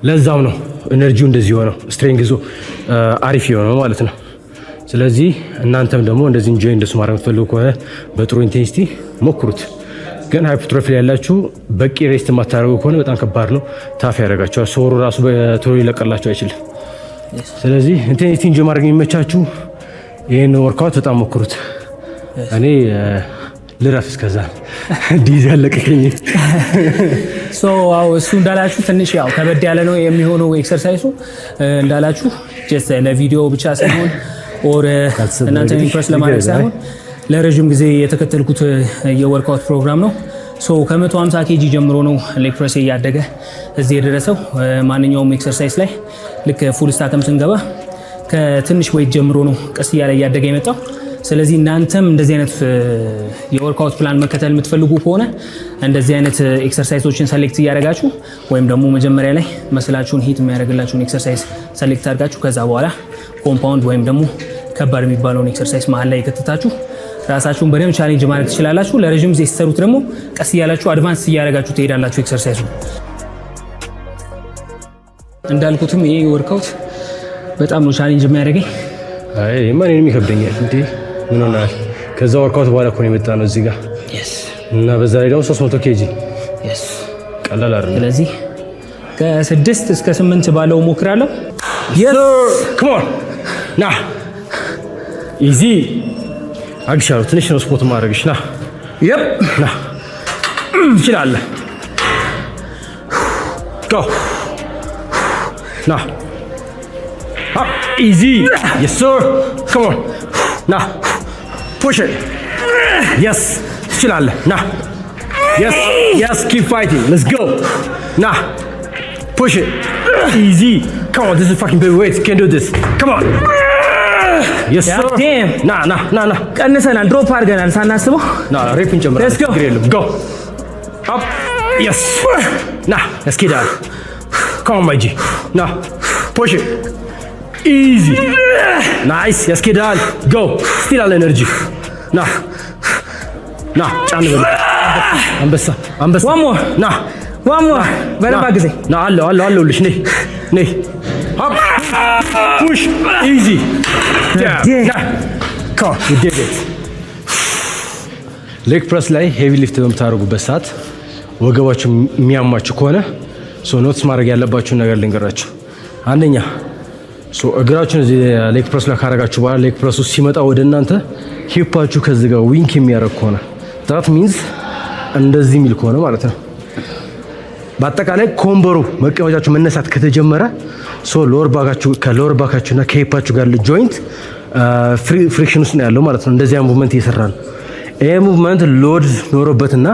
ለዛም ነው energy ው እንደዚህ የሆነው፣ strength ኡ አሪፍ የሆነው ማለት ነው። ስለዚህ እናንተም ደግሞ እንደዚህ enjoy እንደሱ ማድረግ የምትፈልጉ ከሆነ በጥሩ intensity ሞክሩት። ግን hypertrophy ላይ ያላችሁ በቂ rest የማታደርጉ ከሆነ በጣም ከባድ ነው፣ tough ያደርጋቸዋል። Sore ኡ ራሱ በቶሎ ሊለቀላቸው አይችልም። ስለዚህ intensity enjoy ማድረግ የሚመቻችሁ ይህን workout በጣም ሞክሩት። እኔ ልረፍ እስከዛ፣ dizzy ያለቀቀኝ። So አዎ፣ እሱ እንዳላችሁ ትንሽ ያው ከበድ ያለ ነው የሚሆነው exercise ኡ። እንዳላችሁ just ለቪዲዮ ብቻ ሳይሆን or እናንተን impress ለማድረግ ሳይሆን ለረዥም ጊዜ የተከተልኩት የ workout ፕሮግራም ነው። So ከ150 kg ጀምሮ ነው leg press እያደገ እዚህ የደረሰው። ማንኛውም exercise ላይ ልክ full stack ም ስንገባ ከትንሽ weight ጀምሮ ነው ቀስ እያለ እያደገ የመጣው። ስለዚህ እናንተም እንደዚህ አይነት የ workout plan መከተል የምትፈልጉ ከሆነ እንደዚህ አይነት exercise ኦችን select እያደረጋችሁ ወይም ደግሞ መጀመሪያ ላይ muscle ኣችሁን hit የሚያደርግላችሁን exercise select አድርጋችሁ ከዛ በኋላ compound ወይም ደግሞ ከባድ የሚባለውን exercise መሀል ላይ የከተታችሁ ራሳችሁን በደንብ challenge ማድረግ ትችላላችሁ። ለረዥም ጊዜ ሲሰሩት ደግሞ ቀስ እያላችሁ advance እያደረጋችሁ ትሄዳላችሁ exercise ኡ። እንዳልኩትም ይሄ workout በጣም ነው challenge የሚያደርገኝ። አይ ይሄማ እኔንም ይከብደኛል። እንዴ ምን ሆናል? ከዛ workout በኋላ እኮ ነው የመጣ ነው እዚህ ጋር እና በዛ ላይ ደግሞ 300 kg ቀላል አይደለም። ስለዚህ ከ6 እስከ 8 ባለው ሞክራለሁ። Come on ና፣ easy አግሻለሁ። ትንሽ ነው ስፖርት ማድረግሽ። ና ና፣ ትችላለህ። Go ና፣ easy, yes sir, come on ና፣ push, yes ትችላለህ። ና፣ yes, keep fighting, let's go ና፣ push, easy, come on, this is fucking big weight, can do this, come on, yes sir. Damn. ና ና ና ና። ቀንሰናል፣ drop አድርገናል ሳናስበው። ና፣ rep እንጨምራለን። Let's go. ችግር የለም። Go up, yes ና፣ ያስኬዳል። Come on my G, ና፣ push, easy, nice, ያስኬዳል። Go, still አለ energy። ና ና፣ ጫን በል፣ አንበሳ አንበሳ። One more. ና። One more፣ በደንብ ጊዜ። ና፣ አለው አለው አለሁልሽ። ነይ ነይ፣ up, push, easy ና፣ come on, you did it. Leg press ላይ heavy lift በምታደርጉበት ሰዓት ወገባችሁ የሚያማችሁ ከሆነ so notice ማድረግ ያለባችሁን ነገር ልንገራችሁ። አንደኛ so እግራችሁን እዚህ leg press ላይ ካረጋችሁ በኋላ leg press ኡ ሲመጣ ወደ እናንተ hip ኣችሁ ከዚህ ጋር wink የሚያደርግ ከሆነ፣ that means እንደዚህ የሚል ከሆነ ማለት ነው። በአጠቃላይ ከወንበሩ መቀመጫችሁ መነሳት ከተጀመረ so lower back ኣችሁ ከ lower back ኣችሁና ከ hip ኣችሁ ጋር joint friction ውስጥ ነው ያለው ማለት ነው። እንደዚያ movement እየሰራ ነው። ይሄ movement load ኖሮበትና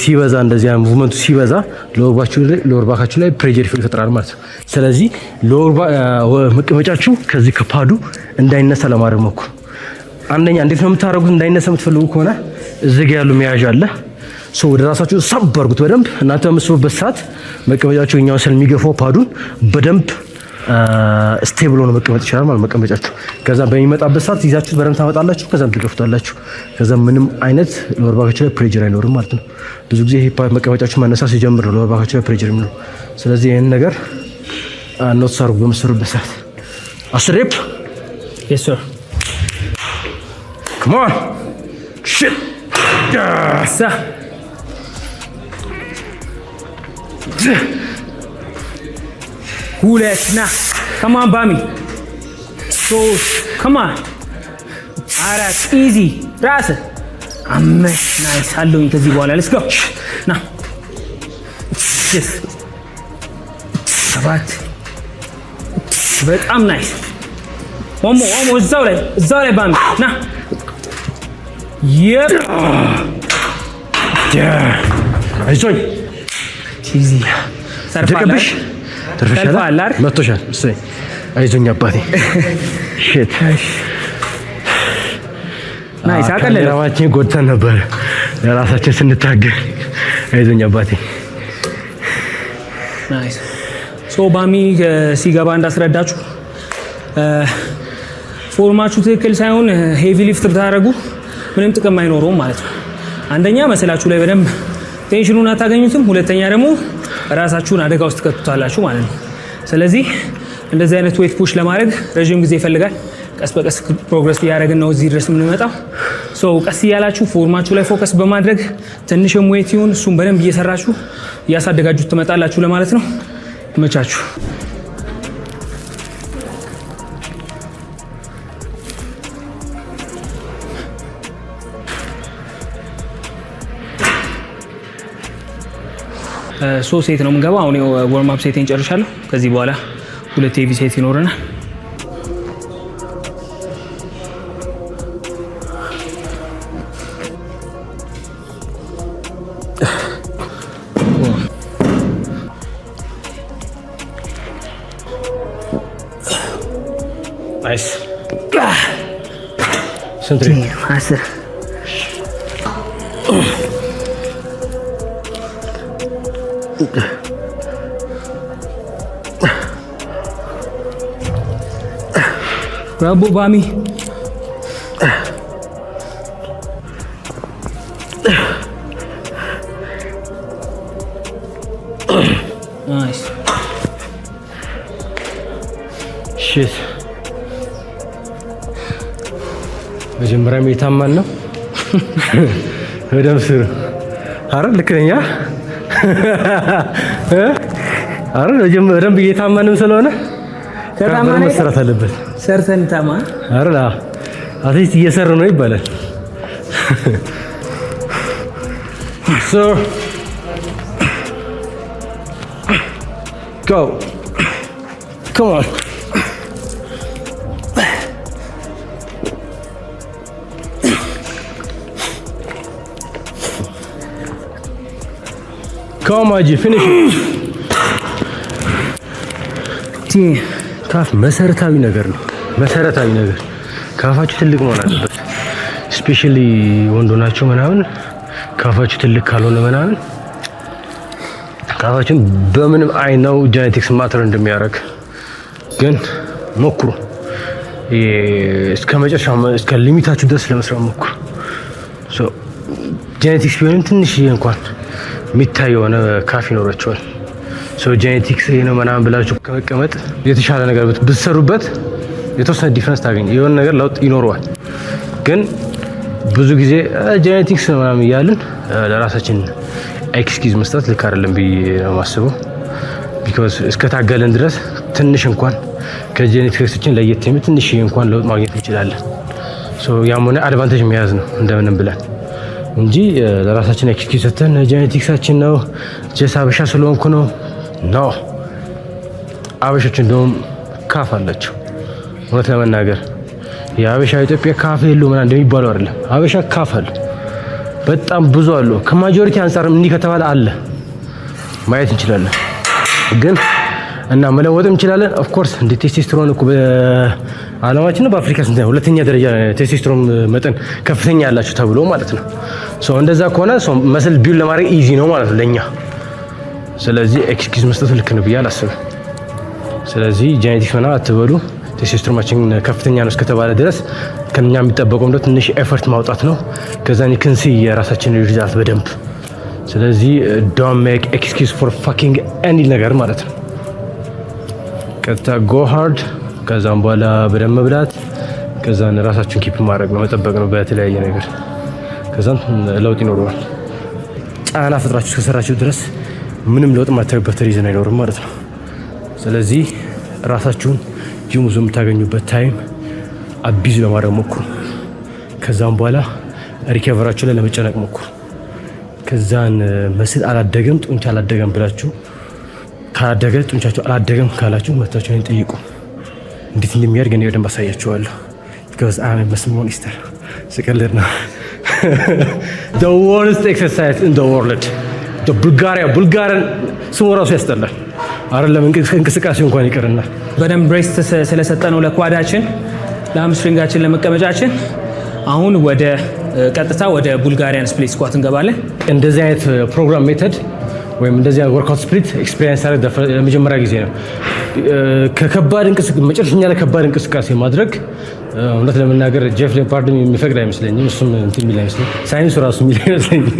ሲበዛ፣ እንደዚያ movement ኡ ሲበዛ lower back ኣችሁ ላይ pressure ይፈጥራል ማለት ነው። ስለዚህ lower መቀመጫችሁ ከዚህ ከ pad ኡ እንዳይነሳ ለማድረግ ሞክሩ። አንደኛ እንዴት ነው የምታደርጉት? እንዳይነሳ የምትፈልጉ ከሆነ እዚህ ጋ ያሉ መያዣ አለ። So ወደ ራሳችሁ ሳብ አድርጉት በደንብ። እናንተ በምትስቡበት ሰዓት መቀመጫችሁ እኛውን ስለሚገፋው pad ኡን በደንብ stable ሆኖ መቀመጥ ይችላል ማለት መቀመጫችሁ። ከዛ በሚመጣበት ሰዓት ይዛችሁት በደንብ ታመጣላችሁ፣ ከዛም ትገፉታላችሁ። ከዛ ምንም አይነት lower back ኣችሁ ላይ pressure አይኖርም ማለት ነው። ብዙ ጊዜ ይሄ መቀመጫችሁ መነሳት ሲጀምር ነው lower back ኣችሁ ላይ pressure የሚኖር። ስለዚህ ይህን ነገር notice አድርጉ በምትሰሩበት ሰዓት። 10 rep. Yes sir. Come on, shit. ሳ ሁለት፣ ና፣ come on ባሚ፣ ሶስት፣ come on፣ አራት፣ easy ራስ፣ አምስት፣ nice አለውኝ። ከዚህ በኋላ let's go ና፣ ስድስት፣ ሰባት፣ በጣም nice። One more, one more፣ እዛው ላይ፣ እዛው ላይ ባሚ፣ ና፣ yep. አይዞኝ። Easy። ደቀብሽ ተርፈሻል። ተርፈሃል አይደል? መቶሻል። እሰይ፣ አይዞኝ አባቴ፣ shit. Nice፣ አቀለለ። ካሜራማችን ጎድተን ነበር ለራሳችን ስንታገል። አይዞኝ አባቴ። Nice። So ባሚ ሲገባ እንዳስረዳችሁ form ኣችሁ ትክክል ሳይሆን heavy lift ብታደርጉ ምንም ጥቅም አይኖረውም ማለት ነው። አንደኛ muscle ኣችሁ ላይ በደንብ tension ኡን አታገኙትም። ሁለተኛ ደግሞ ራሳችሁን አደጋ ውስጥ ትከቱታላችሁ ማለት ነው። ስለዚህ እንደዚህ አይነት weight push ለማድረግ ረዥም ጊዜ ይፈልጋል። ቀስ በቀስ progress እያደረግን ነው እዚህ ድረስ የምንመጣው። So ቀስ እያላችሁ form ኣችሁ ላይ focus በማድረግ ትንሽም weight ይሁን እሱም በደንብ እየሰራችሁ እያሳደጋችሁ ትመጣላችሁ ለማለት ነው። ይመቻችሁ። ሶስት set ነው የምንገባው። አሁን warm up set ኤን ጨርሻለሁ። ከዚህ በኋላ ሁለት heavy set ይኖረናል። ስንት rep? 10። ብራቮ ባሚ። Nice. Shit፣ መጀመሪያም የታማን ነው። በደምብ ስሩ። አረ ልክ ነኝ። እ አረ በደንብ እየታማንም ስለሆነ ከታማን መሰራት አለበት። ሰርተን ታማ። አረ at least እየሰሩ ነው ይባላል። So go, come on. Come on, G, finish it. Calf መሰረታዊ ነገር ነው። መሰረታዊ ነገር calf ኣችሁ ትልቅ መሆን አለበት። Especially ወንድ ናቸው ምናምን calf ኣችሁ ትልቅ ካልሆነ ምናምን calf ኣችን በምንም፣ I know genetics matter እንደሚያደርግ፣ ግን ሞክሩ። እስከ መጨረሻ እስከ limit ኣችሁ ድረስ ለመስራት ሞክሩ። Genetics ቢሆንም ትንሽዬ እንኳን የሚታይ የሆነ calf ይኖራቸዋል። Genetics ይሄ ነው ምናምን ብላችሁ ከመቀመጥ የተሻለ ነገር ብትሰሩበት የተወሰነ difference ታገኝ የሆነ ነገር ለውጥ ይኖረዋል። ግን ብዙ ጊዜ genetics ነው ምናምን እያልን ለራሳችን excuse መስጠት ልክ አይደለም ብዬ ነው የማስበው። Because እስከታገልን ድረስ ትንሽ እንኳን ከ genetics ኣችን ለየት የሚል ትንሽ እንኳን ለውጥ ማግኘት እንችላለን። ያም ሆነ advantage መያዝ ነው እንደምንም ብለን እንጂ ለራሳችን excuse ሰጥተን genetics ኣችን ነው፣ just አበሻ ስለሆንኩ ነው፣ no። አበሾች እንደውም calf አላቸው። እውነት ለመናገር የአበሻ ኢትዮጵያ calf የለው ምናምን እንደሚባለው አይደለም። አበሻ calf አለው፣ በጣም ብዙ አሉ። ከ majority አንጻርም እንዲህ ከተባለ አለ ማየት እንችላለን። ግን እና መለወጥም እንችላለን። Of course እንደ ቴስቶስትሮን እኮ በዓለማችን ነው በአፍሪካ ስንት ሁለተኛ ደረጃ ቴስቶስትሮን መጠን ከፍተኛ ያላቸው ተብሎ ማለት ነው። So እንደዛ ከሆነ muscle build ለማድረግ easy ነው ማለት ነው ለኛ። ስለዚህ excuse መስጠቱ ልክ ነው ብዬ አላስብም። ስለዚህ genetics ምናምን አትበሉ። ቴስቶስትሮናችን ከፍተኛ ነው እስከተባለ ድረስ ከኛ የሚጠበቀው እንደው ትንሽ effort ማውጣት ነው። ከዛ can see የራሳችን result በደንብ። ስለዚህ don't make excuse for fucking any ነገር ማለት ነው። ቀጥታ go hard፣ ከዛም በኋላ በደንብ መብላት፣ ከዛን ራሳችሁን keep ማድረግ ነው፣ መጠበቅ ነው በተለያየ ነገር። ከዛም ለውጥ ይኖረዋል። ጫና ፈጥራችሁ እስከሰራችሁ ድረስ ምንም ለውጥ የማታዩበት reason አይኖርም ማለት ነው። ስለዚህ ራሳችሁን ጂም ውስጥ የምታገኙበት time abuse ለማድረግ ሞክሩ። ከዛም በኋላ recovery ኣችሁ ላይ ለመጨነቅ ሞክሩ። ከዛን muscle አላደገም ጡንቻ አላደገም ብላችሁ፣ ካላደገ ጡንቻችሁ አላደገም ካላችሁ መታችሁ እኔን ጠይቁ። እንዴት እንደሚያድግ እኔ በደንብ አሳያችኋለሁ። Because I'm muscle monster። ስቀልድ ነው። The worst exercise in the world፣ ቡልጋሪያ። Bulgarian ስሙ ራሱ ያስጠላል። አይደለም እንቅስቃሴው እንኳን ይቅርና። በደንብ rest ስለሰጠነው ለኳዳችን፣ ለሃምስትሪንጋችን፣ ለመቀመጫችን አሁን ወደ ቀጥታ ወደ Bulgarian split squat እንገባለን። እንደዚህ አይነት ፕሮግራም method ወይም እንደዚህ አይነት workout split experience ሳደርግ ለመጀመሪያ ጊዜ ነው። ከከባድ እንቅስቃሴ መጨረሻኛ ላይ ከባድ እንቅስቃሴ ማድረግ እውነት ለመናገር ጄፍ ሌምፓርድም የሚፈቅድ አይመስለኝም። እሱም እንትን የሚል አይመስለኝም። ሳይንሱ ራሱ የሚል አይመስለኝም።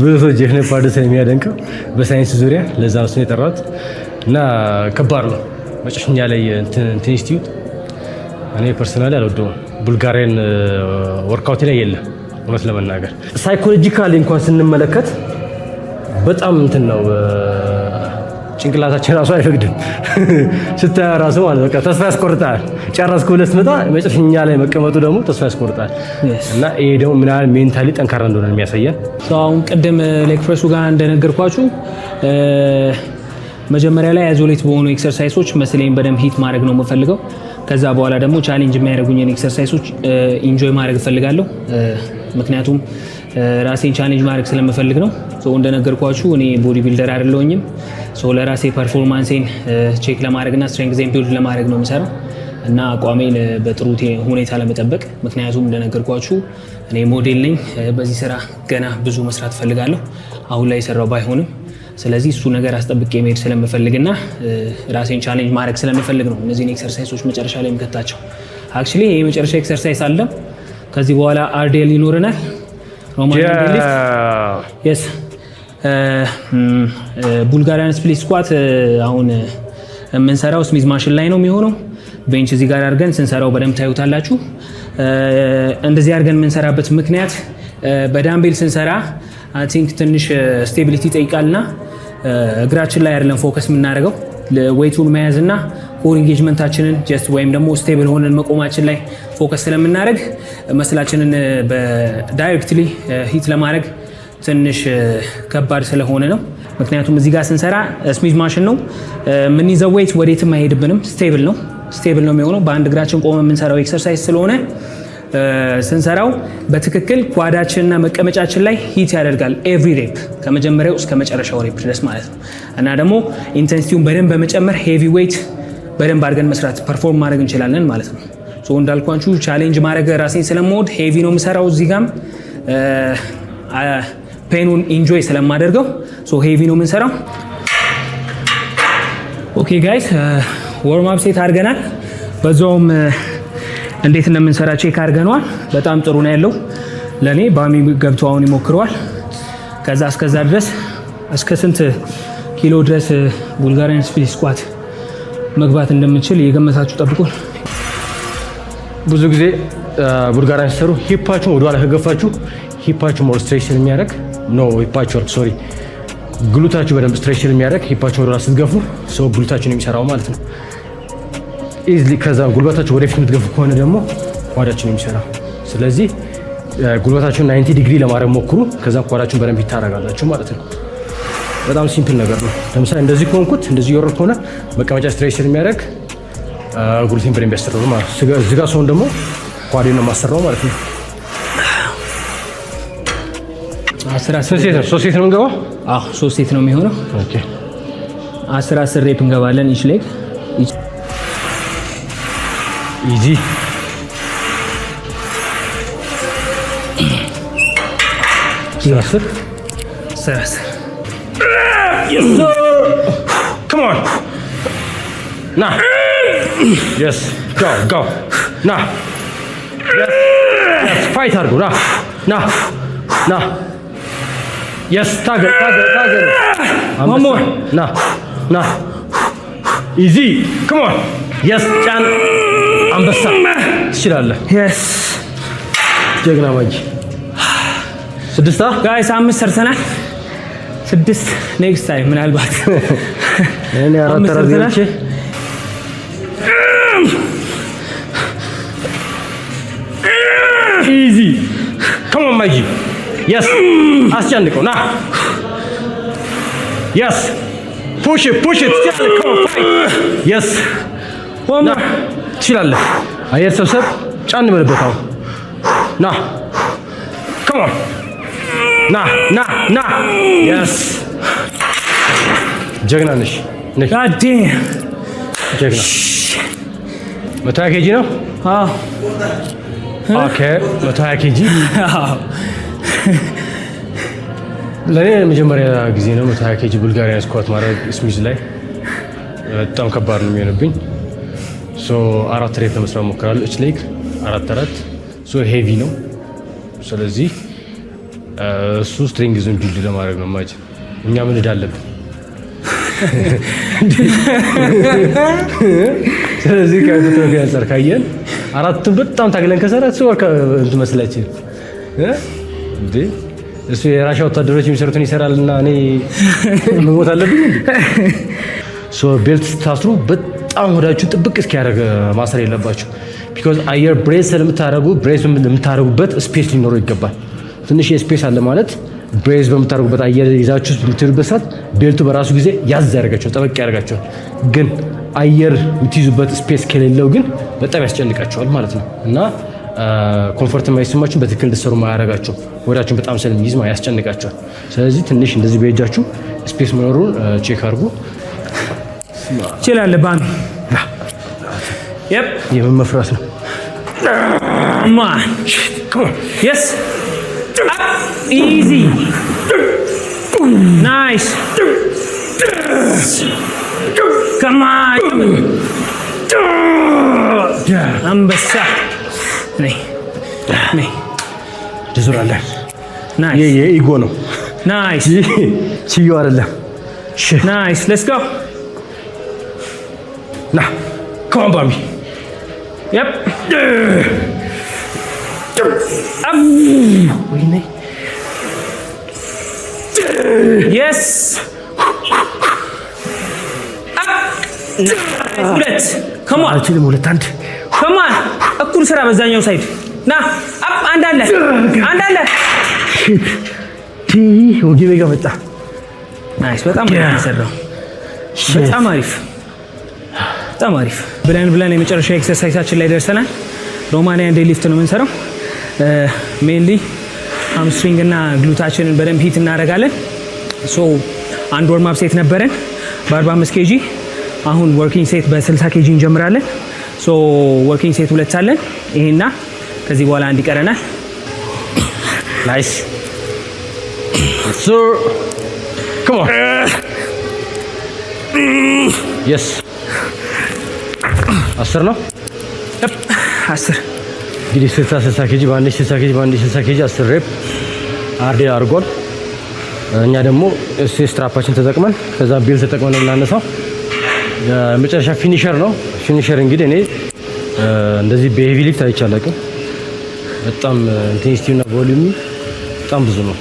ብዙ ሰው ጄፍ ሌምፓርድ ስለሚያደንቀው በሳይንስ ዙሪያ ለዛ ነው እሱን የጠራሁት እና ከባድ ነው። መጨረሻኛ ላይ እንትን ኢንስቲትዩት እኔ personally አልወደውም። Bulgarian workout ላይ የለም። እውነት ለመናገር psychologically እንኳን ስንመለከት በጣም እንትን ነው፣ ጭንቅላታችን ራሱ አይፈቅድም። ስታየው ራሱ ማለት በቃ ተስፋ ያስቆርጣል። ጨረስኩ ብለህ ስትመጣ መጨረሻኛ ላይ መቀመጡ ደግሞ ተስፋ ያስቆርጣል። እና ይሄ ደግሞ ምን ያህል mentally ጠንካራ እንደሆነ የሚያሳየን። አሁን ቅድም leg press ኡ ጋር እንደነገርኳችሁ መጀመሪያ ላይ isolate በሆኑ exercise ኦች muscle ኤን በደንብ hit ማድረግ ነው የምፈልገው። ከዛ በኋላ ደግሞ challenge የሚያደርጉኝን exercise ኦች enjoy ማድረግ እፈልጋለሁ። ምክንያቱም ራሴን challenge ማድረግ ስለምፈልግ ነው። እንደነገርኳችሁ እኔ body builder አይደለሁኝም። ለራሴ performance ኤን check ለማድረግ እና strength ኤን build ለማድረግ ነው የምሰራው። እና አቋሜን በጥሩ ሁኔታ ለመጠበቅ፣ ምክንያቱም እንደነገርኳችሁ እኔ ሞዴል ነኝ። በዚህ ስራ ገና ብዙ መስራት ፈልጋለሁ። አሁን ላይ የሰራው ባይሆንም፣ ስለዚህ እሱ ነገር አስጠብቄ መሄድ ስለምፈልግና ራሴን challenge ማድረግ ስለምፈልግ ነው እነዚህን exercise ኦች መጨረሻ ላይ የምከታቸው። Actually ይህ የመጨረሻ exercise አለ። ከዚህ በኋላ RDL ይኖረናል። Romanian deadlift፣ yes፣ Bulgarian split squat አሁን የምንሰራው Smith machine ላይ ነው የሚሆነው። Bench እዚህ ጋር አድርገን ስንሰራው በደንብ ታዩታላችሁ። እንደዚህ አድርገን የምንሰራበት ምክንያት በ dumbbell ስንሰራ I think ትንሽ stability ይጠይቃልና እግራችን ላይ አይደለም focus የምናደርገው፣ weight ኡን መያዝና core engagement ኣችንን just ወይም ደግሞ stable ሆነን መቆማችን ላይ focus ስለምናደርግ muscle ኣችንን በ directly hit ለማድረግ ትንሽ ከባድ ስለሆነ ነው። ምክንያቱም እዚህ ጋር ስንሰራ Smith machine ነው የምንይዘው፣ weight ወዴትም አይሄድብንም። Stable ነው የሚሆነው። በአንድ እግራችን ቆመ የምንሰራው exercise ስለሆነ ስንሰራው በትክክል quad ኣችንና መቀመጫችን ላይ hit ያደርጋል። Every rep ከመጀመሪያው እስከ መጨረሻው rep ድረስ ማለት ነው። እና ደግሞ intensity ውን በደንብ በመጨመር heavy weight በደንብ አድርገን መስራት perform ማድረግ እንችላለን ማለት ነው። So እንዳልኳችሁ challenge ማድረግ ራሴን ስለምወድ heavy ነው የምሰራው። እዚህ ጋም pain ኡን enjoy ስለማደርገው so heavy ነው የምንሰራው። Okay guys፣ warm up set አድርገናል። በዛውም እንዴት እንደምንሰራ check አድርገነዋል። በጣም ጥሩ ነው ያለው። ለእኔ ባሚ ገብቶ አሁን ይሞክረዋል። ከዛ እስከዛ ድረስ እስከ ስንት ኪሎ ድረስ Bulgarian split squat መግባት እንደምንችል የገመታችሁ ጠብቁን። ብዙ ጊዜ Bulgarian ሲሰሩ hip ኣችሁን ወደኋላ ከገፋችሁ hip ኣችሁ more stretch ስለሚያደርግ፣ no፣ hip ኣችሁ፣ sorry፣ glute ኣችሁ በደንብ stretch ስለሚያደርግ hip ኣችሁን ወደኋላ ስትገፉ so glute ኣችሁን የሚሰራው ማለት ነው easily። ከዛ ጉልበታችሁ ወደፊት የምትገፉ ከሆነ ደግሞ quad ኣችሁን የሚሰራው። ስለዚህ ጉልበታችሁን 90 ዲግሪ ለማድረግ ሞክሩ። ከዛ quad ኣችሁን በደንብ ይታረጋላችሁ ማለት ነው። በጣም simple ነገር ነው። ለምሳሌ እንደዚህ ከሆንኩት፣ እንደዚህ እየወረድኩ ከሆነ መቀመጫ stretch ስለሚያደርግ glute ኤን በደንብ ያሰራው ማለት ነው። እዚህ ጋር ስሆን ደግሞ quad ኤን ነው የማሰራው ማለት ነው። 10 10። ስንት set ነው? ሶስት set ነው የምንገባው? አዎ፣ ሶስት set ነው የሚሆነው። Okay። 10 10 rep እንገባለን each leg። Easy፣ 10 10። 10 10። Come on ና፣ yes፣ go, go፣ ና፣ fight አድርጎ፣ ና ና ና፣ yes፣ ታገል ታገል ታገል። One more. ና ና፣ easy፣ come on፣ yes፣ ጫን፣ አንበሳ፣ ትችላለህ። Yes. ጀግና ማጂ፣ ስድስታ። Guys፣ አምስት ሰርተናል። ስድስት next time ምናልባት። እኔ አራት አምስት አራት ሰርተናል። ገብቼ። Easy, come on ማጂ፣ yes፣ አስጨንቀው፣ ና፣ yes፣ push, push፣ ትችላለህ። Come on, fight, yes. One ና more. ትችላለህ። አየር ሰብሰብ፣ ጫን በልበት አሁን፣ ና፣ come on፣ ና ና ና፣ yes፣ ጀግና ነሽ ነሽ። God damn. ጀግና። 120 kg ነው። አዎ። Okay፣ 120 kg። አዎ። ለእኔ የመጀመሪያ ጊዜ ነው 120 kg Bulgarian squat ማድረግ Smith ላይ፣ በጣም ከባድ ነው የሚሆንብኝ። So አራት rep ለመስራት ሞክራለሁ። Each leg አራት አራት፣ so heavy ነው። ስለዚህ እሱ strength ኡን build ለማድረግ ነው። ማጅ እኛ ምን እዳ አለብን? ስለዚህ ከ hypertrophy አንጻር ካየን አራቱን በጣም ታግለን ከሰራ እሱ እንትን መስላችን እንዴ? እሱ የራሻ ወታደሮች የሚሰሩትን ይሰራልና እኔ መሞት አለብኝ እንዴ? So belt ስታስሩ በጣም ሆዳችሁ ጥብቅ እስኪያደርግ ማሰር የለባችሁ። Because አየር breathe ስለምታደርጉ breathe የምታደርጉበት space ሊኖረው ይገባል። ትንሽ space አለ ማለት breathe በምታደርጉበት፣ አየር ይዛችሁ በምትሄዱበት ሰዓት belt ኡ በራሱ ጊዜ ያዝ ያደርጋቸዋል፣ ጠበቅ ያደርጋቸዋል። ግን አየር የምትይዙበት space ከሌለው ግን በጣም ያስጨንቃቸዋል ማለት ነው እና comfort የማይሰማችሁ፣ በትክክል እንድትሰሩ ማያደርጋቸው፣ ሆዳችሁን በጣም ስለሚይዝ ያስጨንቃቸዋል። ስለዚህ ትንሽ እንደዚህ በእጃችሁ space መኖሩን check አድርጉ። ትችላለህ ባሚ። Yep. የምን መፍራት ነው? Come on. Yes. Up. Easy. Nice. Come on. አንበሳ፣ ነይ ነይ። ትዞራለህ። Nice. ይህ የ ego ነው። Nice. ይህ ችዮ አይደለም። Nice, let's go. ና፣ come on ባሚ። Yep. Up. ወይኔ! Yes. Up. ሁለት፣ come on. አልችልም። ሁለት፣ አንድ። Come on፣ እኩል ስራ በዛኛው side። ና፣ up። አንድ አለ፣ አንድ አለ። ወገቤ ጋር መጣ። Nice፣ በጣም አሪፍ ነው የሰራው። በጣም አሪፍ፣ በጣም አሪፍ። ብለን ብለን የመጨረሻ exercise ኣችን ላይ ደርሰናል። Romanian deadlift ነው የምንሰራው። Mainly hamstring እና glute ኣችንን በደንብ hit እናደርጋለን። So አንድ warm up set ነበረን በ45 kg። አሁን working set በ60 kg እንጀምራለን። So working set ሁለት አለን። ይሄና ከዚህ በኋላ አንድ ይቀረናል። Nice, sir, come on. Yes፣ 10 ነው። 10። እንግዲህ 60 60 kg በአንድ፣ 60 kg በአንድ፣ 60 kg 10 rep RDL አድርጓል። እኛ ደግሞ እሱ strap ኣችን ተጠቅመን ከዛ belt ተጠቅመን ነው የምናነሳው። የመጨረሻ finisher ነው። Finisher እንግዲህ እኔ እንደዚህ በ heavy lift አይቼ አላውቅም። በጣም intensity እና volume በጣም ብዙ ነው።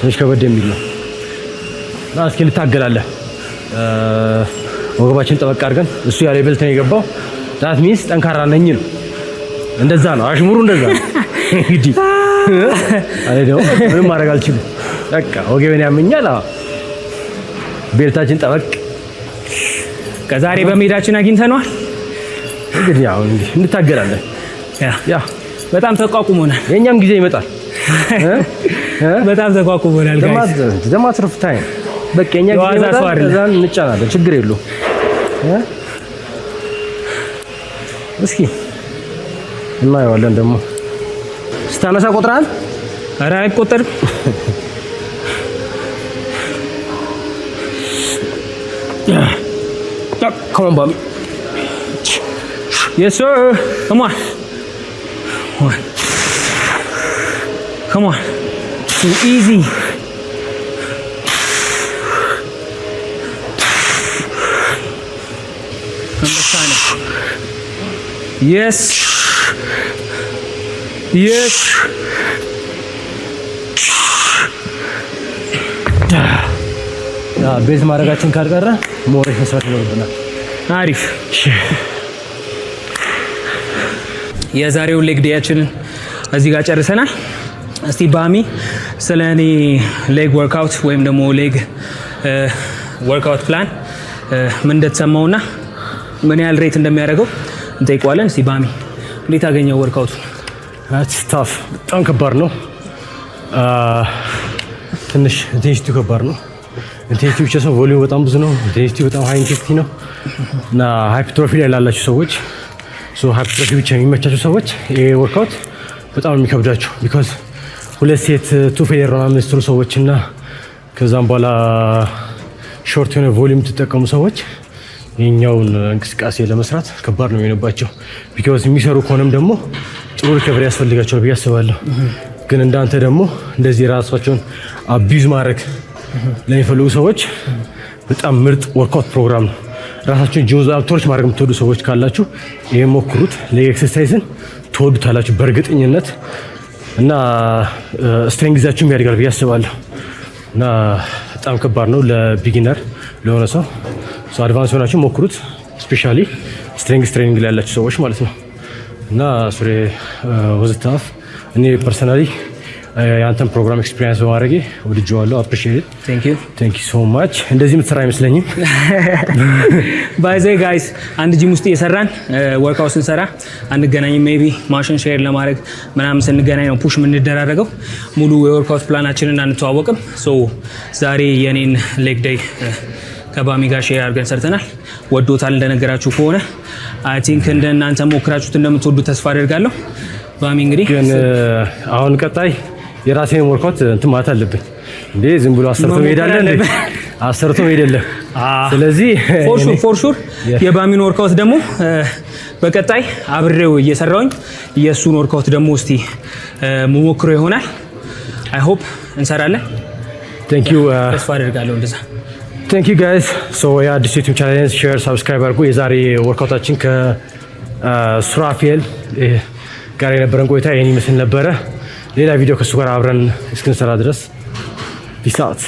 ትንሽ ከበድ የሚል ነው እና እስኪ እንታገላለን። ወገባችን ጠበቅ አድርገን። እሱ ያለ belt ነው የገባው። That means ጠንካራ ነኝ ነው። እንደዛ ነው አሽሙሩ፣ እንደዛ ነው እንግዲህ። እኔ ደግሞ ምንም ማድረግ አልችልም። በቃ ወገቤን ያመኛል። አዎ፣ belt ኣችን ጠበቅ። ከዛሬ በሜዳችን አግኝተነዋል። እንግዲህ አሁን እንግዲህ እንታገላለን። Yeah. Yeah. በጣም ተቋቁሞናል። የእኛም ጊዜ ይመጣል። በጣም ተቋቁሞናል guys። The matter of time፣ በቃ የእኛ ጊዜ የዋዛ ሰው ይመጣል። አይደለም። ከዛ እንጫናለን። ችግር የለውም። እ? እስኪ እናየዋለን። ደግሞ ስታነሳ ቆጥረሃል? ኧረ አይቆጠርም። Come on ባሚ። Yes sir. Come on. One. Come on. Too easy. አንበሳ ነህ። Yes. Belt ማድረጋችን ካልቀረ more መስራት ይኖርብናል። አሪፍ። የዛሬውን leg day ኣችንን እዚህ ጋር ጨርሰናል። እስቲ ባሚ ስለ እኔ leg workout ወይም ደግሞ leg workout plan ምን እንደተሰማውና ምን ያህል rate እንደሚያደርገው እንጠይቀዋለን። እስቲ ባሚ፣ እንዴት አገኘው workout ኡ? Tough፣ በጣም ከባድ ነው። ትንሽ intensity ው ከባድ ነው። Intensity ብቻ ሰው volume በጣም ብዙ ነው። Intensity በጣም high intensity ነው እና hypertrophy ላይ ላላችሁ ሰዎች፣ so hypertrophy ብቻ የሚመቻቸው ሰዎች ይሄ workout በጣም ነው የሚከብዳቸው። Because ሁለት set to failure ምናምን የምትሰሩ ሰዎች እና ከዛም በኋላ short የሆነ volume የምትጠቀሙ ሰዎች ይህኛውን እንቅስቃሴ ለመስራት ከባድ ነው የሚሆንባቸው። Because የሚሰሩ ከሆነም ደግሞ ጥሩ recovery ያስፈልጋቸዋል ብዬ አስባለሁ። ግን እንዳንተ ደግሞ እንደዚህ ራሳቸውን abuse ማድረግ ለሚፈልጉ ሰዎች በጣም ምርጥ workout program ነው። ራሳቸውን ጂም torture ማድረግ የምትወዱ ሰዎች ካላችሁ ይሄን ሞክሩት። Leg exercise ን ትወዱታላችሁ በእርግጠኝነት እና strength ኣችሁም ያድጋል ብዬ አስባለሁ። እና በጣም ከባድ ነው ለ beginner ለሆነ ሰው። Advance ሆናችሁ ሞክሩት። Especially strength training ላይ ያላችሁ ሰዎች ማለት ነው። እና ሱሬ was tough። እኔ personally የአንተን ፕሮግራም experience በማድረጌ ወድጄዋለሁ። Appreciate. Thank you. Thank you so much። እንደዚህ የምትሰራ አይመስለኝም። By the way guys፣ አንድ ጂም ውስጥ እየሰራን workout ስንሰራ አንገናኝም። Maybe machine share ለማድረግ ምናምን ስንገናኝ ነው push የምንደራረገው። ሙሉ የ workout plan ኣችንን አንተዋወቅም። So ዛሬ የኔን leg day ከባሚ ጋር share አድርገን ሰርተናል። ወዶታል እንደነገራችሁ ከሆነ። I think እንደ እናንተ ሞክራችሁት እንደምትወዱት ተስፋ አደርጋለሁ። ባሚ እንግዲህ ግን አሁን ቀጣይ የራሴን workout እንትን ማለት አለብኝ እንዴ። ዝም ብሎ አሰርቶ መሄድ አለ እንዴ? አሰርቶ መሄድ የለም። ስለዚህ For sure የባሚን workout ደግሞ በቀጣይ አብሬው እየሰራውኝ የእሱን workout ደግሞ እስቲ ሞክሮ ይሆናል። I hope እንሰራለን። Thank you. ተስፋ አደርጋለሁ እንደዛ። Thank you guys። So የአዲስ YouTube channel share፣ subscribe አድርጉ። የዛሬ workout ኣችን ከሱራፌል ጋር የነበረን ቆይታ ይህን ይመስል ነበረ። ሌላ ቪዲዮ ከእሱ ጋር አብረን እስክንሰራ ድረስ peace out።